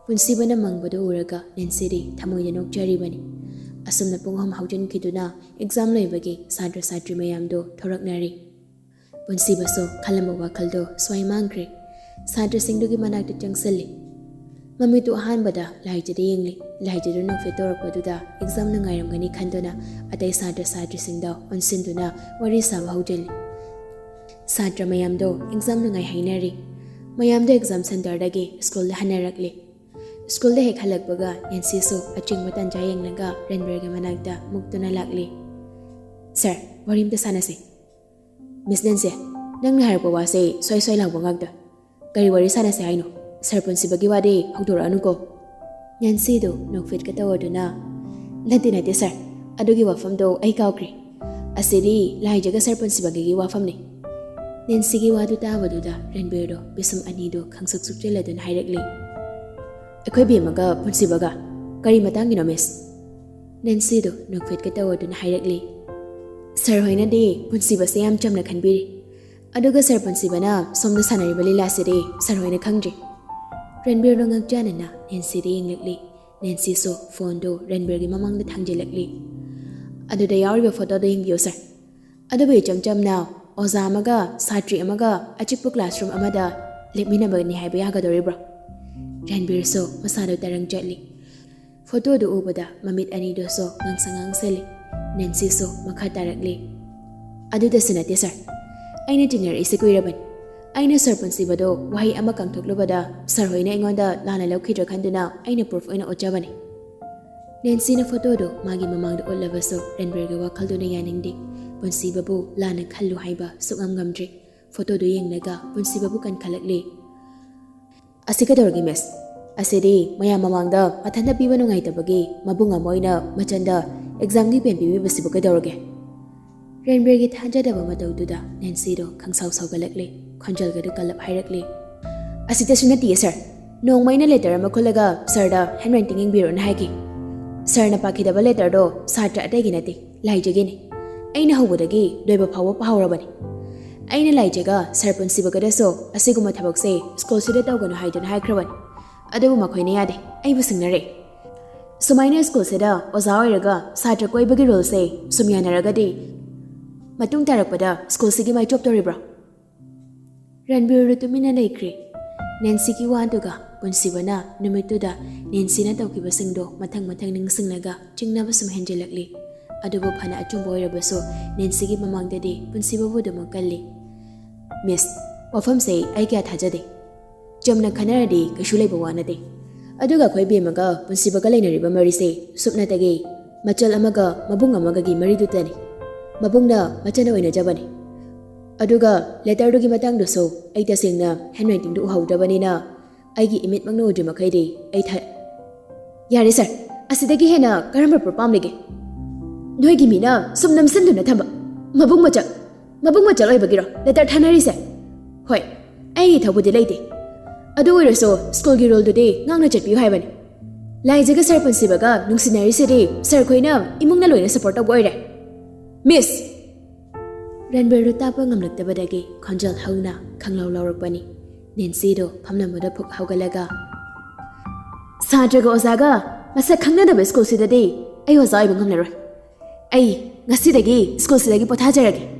ꯄꯨꯟꯁꯤꯕꯅ ꯃꯪꯕꯗꯨ ꯎꯔꯒ ꯅꯦꯟꯁꯤꯗꯤ ꯊꯃꯣꯏꯗ ꯅꯣꯛꯆꯔꯤꯕꯅꯤ꯫ ꯑꯁꯨꯝꯅ ꯄꯨꯡ ꯑꯍꯨꯝ ꯍꯧꯖꯤꯟꯈꯤꯗꯨꯅ ꯑꯦꯛꯖꯥꯝ ꯂꯣꯏꯕꯒꯤ ꯁꯥꯇ꯭ꯔ ꯁꯥꯇ꯭ꯔꯤ ꯃꯌꯥꯝꯗꯨ ꯊꯣꯔꯛꯅꯔꯤ꯫ ꯄꯨꯟꯁꯤꯕꯁꯨ ꯈꯜꯂꯝꯕ ꯋꯥꯈꯜꯗꯣ ꯁ꯭ꯋꯥꯏ ꯃꯥꯡꯈ꯭ꯔꯦ꯫ ꯁꯥꯇ꯭ꯔꯁꯤꯡꯗꯨꯒꯤ ꯃꯅꯥꯛꯇ ꯆꯪꯁꯤꯜꯂꯤ꯫ ꯃꯃꯤꯠꯇꯨ ꯑꯍꯥꯟꯕꯗ ꯂꯥꯏꯖꯗ ꯌꯦꯡꯂꯤ꯫ ꯂꯥꯏꯖꯗꯨ ꯅꯣꯛꯐꯦꯠ ꯇꯧꯔꯛꯄꯗꯨꯗ ꯑꯦꯛꯖꯥꯝ ꯅꯨꯡꯉꯥꯏꯔꯝꯒꯅꯤ ꯈꯟꯗꯨꯅ ꯑꯇꯩ ꯁꯥꯇ꯭ꯔ ꯁꯥꯇ꯭ꯔꯤꯁꯤꯡꯗ ꯑꯣꯟꯁꯤꯟꯗꯨꯅ ꯋꯥꯔꯤ ꯁꯥꯕ ꯍꯧꯖꯤꯜꯂꯤ꯫ ꯁꯥꯇ꯭ꯔ ꯃꯌꯥꯝꯗꯣ ꯑꯦꯛꯖꯥꯝ ꯅꯨꯡꯉꯥꯏ ꯍꯥꯏꯅꯔꯤ꯫ ꯃꯌꯥꯝꯗꯣ ꯑꯦꯛꯖꯥꯝ ꯁꯦꯟꯇꯔꯗꯒꯤ ꯁ꯭ꯀꯨꯜꯗ ꯍꯟꯅꯔꯛꯂꯤ꯫ ꯁ꯭ꯀꯨꯜꯗ ꯍꯦꯛ ꯍꯜꯂꯛꯄꯒ ꯅꯦꯟꯁꯤꯁꯨ ꯑꯆꯤꯡꯕ ꯇꯥꯟꯖꯥ ꯌꯦꯡꯂꯒ ꯔꯟꯕꯤꯔꯒꯤ ꯃꯅꯥꯛꯇ ꯃꯨꯛꯇꯨꯅ ꯂꯥꯛꯂꯤ꯫ "ꯁꯥꯔ, ꯋꯥꯔꯤ ꯑꯝꯇ ꯁꯥꯟꯅꯁꯤ꯫" "ꯃꯤꯁ ꯅꯦꯟꯁꯤ, ꯅꯪꯅ ꯍꯥꯏꯔꯛꯄ ꯋꯥꯁꯦ ꯁ꯭ꯋꯥꯏ ꯁ꯭ꯋꯥꯏ ꯂꯥꯎꯕ ꯉꯥꯛꯇ꯫ ꯀꯔꯤ ꯋꯥꯔꯤ ꯁꯥꯟꯅꯁꯦ ꯍꯥꯏꯅꯣ? ꯁꯥꯔ ꯄꯨꯟꯁꯤꯕꯒꯤ ꯋꯥꯗꯤ ꯍꯧꯗꯣꯔꯛꯑꯅꯨꯀꯣ꯫" ꯅꯦꯟꯁꯤꯗꯨ ꯅꯣꯛꯐꯦꯠꯀ ꯇꯧꯔꯗꯨꯅ, "ꯅꯠꯇꯦ, ꯅꯠꯇꯦ, ꯁꯥꯔ, ꯑꯗꯨꯒꯤ ꯋꯥꯐꯝꯗꯣ ꯑꯩ ꯀꯥꯎꯈ꯭ꯔꯦ꯫ ꯑꯁꯤꯗꯤ ꯂꯥꯏꯖꯒ ꯁꯥꯔ ꯄꯨꯟꯁꯤꯕꯒꯒꯤ ꯋꯥꯐꯝꯅꯤ꯫" ꯅꯦꯟꯁꯤꯒꯤ ꯋꯥꯗꯨ ꯇꯥꯕꯗꯨꯗ ꯔꯟꯕꯤꯔꯗꯣ ꯄꯤꯁꯨꯝ ꯑꯅꯤꯗꯨ ꯈꯪꯁꯨꯛ ꯁꯨꯛꯆꯤꯜꯂꯗꯨꯅ ꯍꯥꯏꯔꯛꯂꯤ, "ꯑꯩꯈꯣꯏ ꯕꯦꯝꯃꯒ ꯄꯨꯟꯁꯤꯕꯒ? ꯀꯔꯤ ꯃꯇꯥꯡꯒꯤꯅꯣ, ꯃꯤꯁ?" ꯅꯦꯟꯁꯤꯗꯨ ꯅꯣꯛꯐꯦꯠꯀ ꯇꯧꯔꯗꯨꯅ ꯍꯥꯏꯔꯛꯂꯤ, "ꯁꯥꯔ ꯍꯣꯏꯅꯗꯤ ꯄꯨꯟꯁꯤꯕꯁꯦ ꯌꯥꯝ ꯆꯝꯅ ꯈꯟꯕꯤꯔꯤ, ꯑꯗꯨꯒ ꯁꯥꯔ ꯄꯨꯟꯁꯤꯕꯅ ꯁꯣꯝꯗ ꯁꯥꯟꯅꯔꯤꯕ ꯂꯤꯂꯥꯁꯤꯗꯤ ꯁꯥꯔ ꯍꯣꯏꯅ ꯈꯪꯗ꯭ꯔꯤ꯫" ꯔꯟꯕꯤꯔꯗꯣ ꯉꯛꯆꯥꯟꯅꯅ ꯅꯦꯟꯁꯤꯗ ꯌꯦꯡꯂꯛꯂꯤ꯫ ꯅꯦꯟꯁꯤꯁꯨ ꯐꯣꯟꯗꯨ ꯔꯟꯕꯤꯔꯒꯤ ꯃꯃꯥꯡꯗ ꯊꯥꯡꯖꯤꯜꯂꯛꯂꯤ꯫ "ꯑꯗꯨꯗ ꯌꯥꯎꯔꯤꯕ ꯐꯣꯇꯣꯗꯣ ꯌꯦꯡꯕꯤꯌꯨ, ꯁꯥꯔ꯫ ꯑꯗꯨꯕꯨ ꯏꯆꯝ ꯆꯝꯅ ꯑꯣꯖꯥ ꯑꯃꯒ ꯁꯥꯇ꯭ꯔꯤ ꯑꯃꯒ ꯑꯆꯤꯛꯄ ꯀ꯭ꯂꯥꯁꯔꯨꯝ ꯑꯃꯗ ꯂꯦꯞꯃꯤꯟꯅꯕꯅꯤ ꯍꯥꯏꯕ ꯌꯥꯒꯗꯧꯔꯤꯕ꯭ꯔꯣ?" ꯔꯟꯕꯤꯔꯁꯨ ꯃꯁꯥꯗꯨ ꯇꯔꯪ ꯆꯠꯂꯤ꯫ ꯐꯣꯇꯣꯗꯨ ꯎꯕꯗ ꯃꯃꯤꯠ ꯑꯅꯤꯗꯨꯁꯨ ꯉꯥꯡꯁꯪ ꯉꯥꯡꯁꯜꯂꯤ꯫ ꯅꯦꯟꯁꯤꯁꯨ ꯃꯈꯥ ꯇꯥꯔꯛꯂꯤ, "ꯑꯗꯨꯗꯁꯨ ꯅꯠꯇꯦ, ꯁꯥꯔ꯫ ꯑꯩꯅ ꯇꯤꯟꯅꯔꯛꯏꯁꯦ ꯀꯨꯏꯔꯕꯅꯤ꯫ ꯑꯩꯅ ꯁꯥꯔ ꯄꯨꯟꯁꯤꯕꯗꯣ ꯋꯥꯍꯩ ꯑꯃ ꯀꯥꯡꯊꯣꯛꯂꯨꯕꯗ ꯁꯥꯔ ꯍꯣꯏꯅ ꯑꯩꯉꯣꯟꯗ ꯂꯥꯟꯅ ꯂꯧꯈꯤꯗ꯭ꯔꯥ ꯈꯟꯗꯨꯅ ꯑꯩꯅ ꯄ꯭ꯔꯨꯐ ꯑꯣꯏꯅ ꯎꯠꯆꯕꯅꯤ꯫" ꯅꯦꯟꯁꯤꯅ ꯐꯣꯇꯣꯗꯨ ꯃꯥꯒꯤ ꯃꯃꯥꯡꯗ ꯎꯠꯂꯕꯁꯨ ꯔꯟꯕꯤꯔꯒꯤ ꯋꯥꯈꯜꯗꯨꯅ ꯌꯥꯅꯤꯡꯗꯦ꯫ ꯄꯨꯟꯁꯤꯕꯕꯨ ꯂꯥꯟꯅ ꯈꯜꯂꯨ ꯍꯥꯏꯕ ꯁꯨꯛꯉꯝ ꯉꯝꯗ꯭ꯔꯤ꯫ ꯐꯣꯇꯣꯗꯨ ꯌꯦꯡꯂꯒ ꯄꯨꯟꯁꯤꯕꯕꯨ ꯀꯟꯈꯠꯂꯛꯂꯤ꯫ "ꯑꯁꯤ ꯀꯩꯗꯧꯔꯒꯦ, ꯃꯤꯁ? ꯑꯁꯤꯗꯤ ꯃꯌꯥꯝ ꯃꯃꯥꯡꯗ ꯃꯊꯟꯇ ꯄꯤꯕ ꯅꯨꯡꯉꯥꯏꯇꯕꯒꯤ ꯃꯕꯨꯡ ꯑꯃ ꯑꯣꯏꯅ ꯃꯆꯟꯗ ꯑꯦꯛꯖꯥꯝꯒꯤ ꯄꯦꯟ ꯄꯤꯕꯤꯕꯁꯤꯕꯨ ꯀꯩꯗꯧꯔꯒꯦ?" ꯔꯟꯕꯤꯔꯒꯤ ꯊꯥꯖꯗꯕ ꯃꯇꯧꯗꯨꯗ ꯅꯦꯟꯁꯤꯗꯣ ꯈꯪꯁꯥꯎ ꯁꯥꯎꯒꯠꯂꯛꯂꯦ꯫ ꯈꯣꯟꯖꯦꯜꯒꯗꯨ ꯀꯜꯂꯞ ꯍꯥꯏꯔꯛꯂꯦ, "ꯑꯁꯤꯗꯁꯨ ꯅꯠꯇꯤꯌꯦ, ꯁꯥꯔ꯫ ꯅꯣꯡꯃ ꯑꯩꯅ ꯂꯦꯇꯔ ꯑꯃ ꯈꯨꯜꯂꯒ ꯁꯥꯔꯗ ꯍꯦꯟ ꯔꯥꯏꯇꯤꯡ ꯌꯦꯡꯕꯤꯔꯣꯅ ꯍꯥꯏꯈꯤ꯫ ꯁꯥꯔꯅ ꯄꯥꯈꯤꯗꯕ ꯂꯦꯇꯔꯗꯣ ꯁꯥꯇ꯭ꯔ ꯑꯇꯩꯒꯤ ꯅꯠꯇꯦ, ꯂꯥꯏꯖꯒꯤꯅꯤ꯫ ꯑꯩꯅ ꯍꯧꯕꯗꯒꯤ ꯂꯣꯏꯕ ꯐꯥꯎꯕ ꯄꯥꯍꯧꯔꯕꯅꯤ꯫ ꯑꯩꯅ ꯂꯥꯏꯖꯒ ꯁꯥꯔ ꯄꯨꯟꯁꯤꯕꯒꯗꯁꯨ ꯑꯁꯤꯒꯨꯝꯕ ꯊꯕꯛꯁꯦ ꯁ꯭ꯀꯨꯜꯁꯤꯗ ꯇꯧꯒꯅꯨ ꯍꯥꯏꯗꯨꯅ ꯍꯥꯏꯈ꯭ꯔꯕꯅꯤ꯫ ꯑꯗꯨꯕꯨ ꯃꯈꯣꯏꯅ ꯌꯥꯗꯦ, ꯑꯩꯕꯨ ꯁꯤꯡꯅꯔꯦ꯫ ꯁꯨꯃꯥꯏꯅ ꯁ꯭ꯀꯨꯜꯁꯤꯗ ꯑꯣꯖꯥ ꯑꯣꯏꯔꯒ ꯁꯥꯇ꯭ꯔ ꯀꯣꯏꯕꯒꯤ ꯔꯨꯜꯁꯦ ꯁꯨꯝ ꯌꯥꯅꯔꯒꯗꯤ ꯃꯇꯨꯡ ꯇꯥꯔꯛꯄꯗ ꯁ꯭ꯀꯨꯜꯁꯤꯒꯤ ꯃꯥꯏ ꯆꯣꯞꯇꯣꯔꯤꯕ꯭ꯔꯣ?" ꯔꯟꯕꯤꯔꯗꯨ ꯇꯨꯃꯤꯟꯅ ꯂꯩꯈ꯭ꯔꯦ꯫ ꯅꯦꯟꯁꯤꯒꯤ ꯋꯥꯗꯨꯒ ꯄꯨꯟꯁꯤꯕꯅ ꯅꯨꯃꯤꯠꯇꯨꯗ ꯅꯦꯟꯁꯤꯅ ꯇꯧꯈꯤꯕꯁꯤꯡꯗꯣ ꯃꯊꯪ ꯃꯊꯪ ꯅꯤꯡꯁꯤꯡꯂꯒ ꯆꯤꯡꯅꯕ ꯁꯨꯝ ꯍꯦꯟꯖꯤꯜꯂꯛꯂꯤ꯫ ꯑꯗꯨꯕꯨ ꯐꯅ ꯑꯆꯨꯝꯕ ꯑꯣꯏꯔꯕꯁꯨ ꯅꯦꯟꯁꯤꯒꯤ ꯃꯃꯥꯡꯗꯗꯤ ꯄꯨꯟꯁꯤꯕꯕꯨ ꯑꯗꯨꯃꯛ ꯀꯜꯂꯤ꯫ "ꯃꯤꯁ, ꯋꯥꯐꯝꯁꯦ ꯑꯩ ꯀꯌꯥ ꯊꯥꯖꯗꯦ꯫ ꯆꯝꯅ ꯈꯟꯅꯔꯗꯤ ꯀꯩꯁꯨ ꯂꯩꯕ ꯋꯥ ꯅꯠꯇꯦ꯫ ꯑꯗꯨꯒ ꯑꯩꯈꯣꯏ ꯕꯦꯝꯃꯒ ꯄꯨꯟꯁꯤꯕꯒ ꯂꯩꯅꯔꯤꯕ ꯃꯔꯤꯁꯦ ꯁꯨꯞꯅꯇꯒꯤ ꯃꯆꯜ ꯑꯃꯒ ꯃꯕꯨꯡ ꯑꯃꯒꯒꯤ ꯃꯔꯤꯗꯨꯇꯅꯤ꯫ ꯃꯕꯨꯡꯅ ꯃꯆꯟ ꯑꯣꯏꯅꯖꯕꯅꯤ꯫ ꯑꯗꯨꯒ ꯂꯦꯇꯔꯗꯨꯒꯤ ꯃꯇꯥꯡꯗꯨꯁꯨ ꯑꯩ ꯇꯁꯦꯡꯅ ꯍꯦꯟ ꯔꯥꯏꯇꯤꯡꯗꯨ ꯎꯍꯧꯗ꯭ꯔꯕꯅꯤꯅ ꯑꯩꯒꯤ ꯏꯃꯤꯠꯃꯛꯅ ꯎꯗ꯭ꯔꯤ ꯃꯈꯩꯗꯤ ꯑꯩ ꯊ-" ꯌꯥꯔꯦ ꯁꯥꯔ, ꯑꯁꯤꯗꯒꯤ ꯍꯦꯟꯅ ꯀꯔꯝꯕ ꯄ꯭ꯔꯣꯄꯥꯝ ꯂꯩꯒꯦ? ꯅꯣꯏꯒꯤ ꯃꯤꯅ ꯁꯨꯝ ꯅꯝꯁꯤꯟꯗꯨꯅ ꯊꯝꯕ ꯃꯕꯨꯡ ꯃꯆꯥ, ꯃꯕꯨꯡ ꯃꯆꯥ ꯑꯣꯏꯕꯒꯤꯔꯣ ꯂꯦꯇꯔ ꯊꯥꯅꯔꯤꯁꯦ? ꯍꯣꯏ, ꯑꯩꯒꯤ ꯏꯊꯧꯕꯨꯗꯤ ꯂꯩꯇꯦ꯫ ꯑꯗꯨ ꯑꯣꯏꯔꯁꯨ ꯁ꯭ꯀꯨꯜꯒꯤ ꯔꯨꯜꯗꯨꯗꯤ ꯉꯥꯛꯅ ꯆꯠꯄꯤꯌꯨ ꯍꯥꯏꯕꯅꯤ꯫ ꯂꯥꯏꯖꯒ ꯁꯥꯔ ꯄꯨꯟꯁꯤꯕꯒ ꯅꯨꯡꯁꯤꯅꯔꯤꯁꯤꯗꯤ ꯁꯥꯔ ꯈꯣꯏꯅ ꯏꯃꯨꯡꯅ ꯂꯣꯏꯅ ꯁꯄꯣꯔꯠ ꯇꯧꯕ ꯑꯣꯏꯔꯦ꯫ ꯃꯤꯁ! ꯔꯟꯕꯤꯔꯗꯨ ꯇꯥꯛꯄ ꯉꯝꯂꯛꯇꯕꯗꯒꯤ ꯈꯣꯟꯖꯦꯜ ꯍꯧꯅ ꯈꯪꯂꯥꯎ ꯂꯥꯎꯔꯛꯄꯅꯤ꯫ ꯅꯦꯟꯁꯤꯗꯣ ꯐꯝꯂꯝꯕꯗ ꯐꯨꯛ ꯍꯧꯒꯠꯂꯒ, "ꯁꯥꯇ꯭ꯔꯒ ꯑꯣꯖꯥꯒ ꯃꯁꯛ ꯈꯪꯅꯗꯕ ꯁ꯭ꯀꯨꯜꯁꯤꯗꯗꯤ ꯑꯩ ꯑꯣꯖꯥ ꯑꯣꯏꯕ ꯉꯝꯂꯔꯣꯏ꯫ ꯑꯩ ꯉꯁꯤꯗꯒꯤ ꯁ꯭ꯀꯨꯜꯁꯤꯗꯒꯤ ꯄꯣꯊꯥꯖꯔꯒꯦ꯫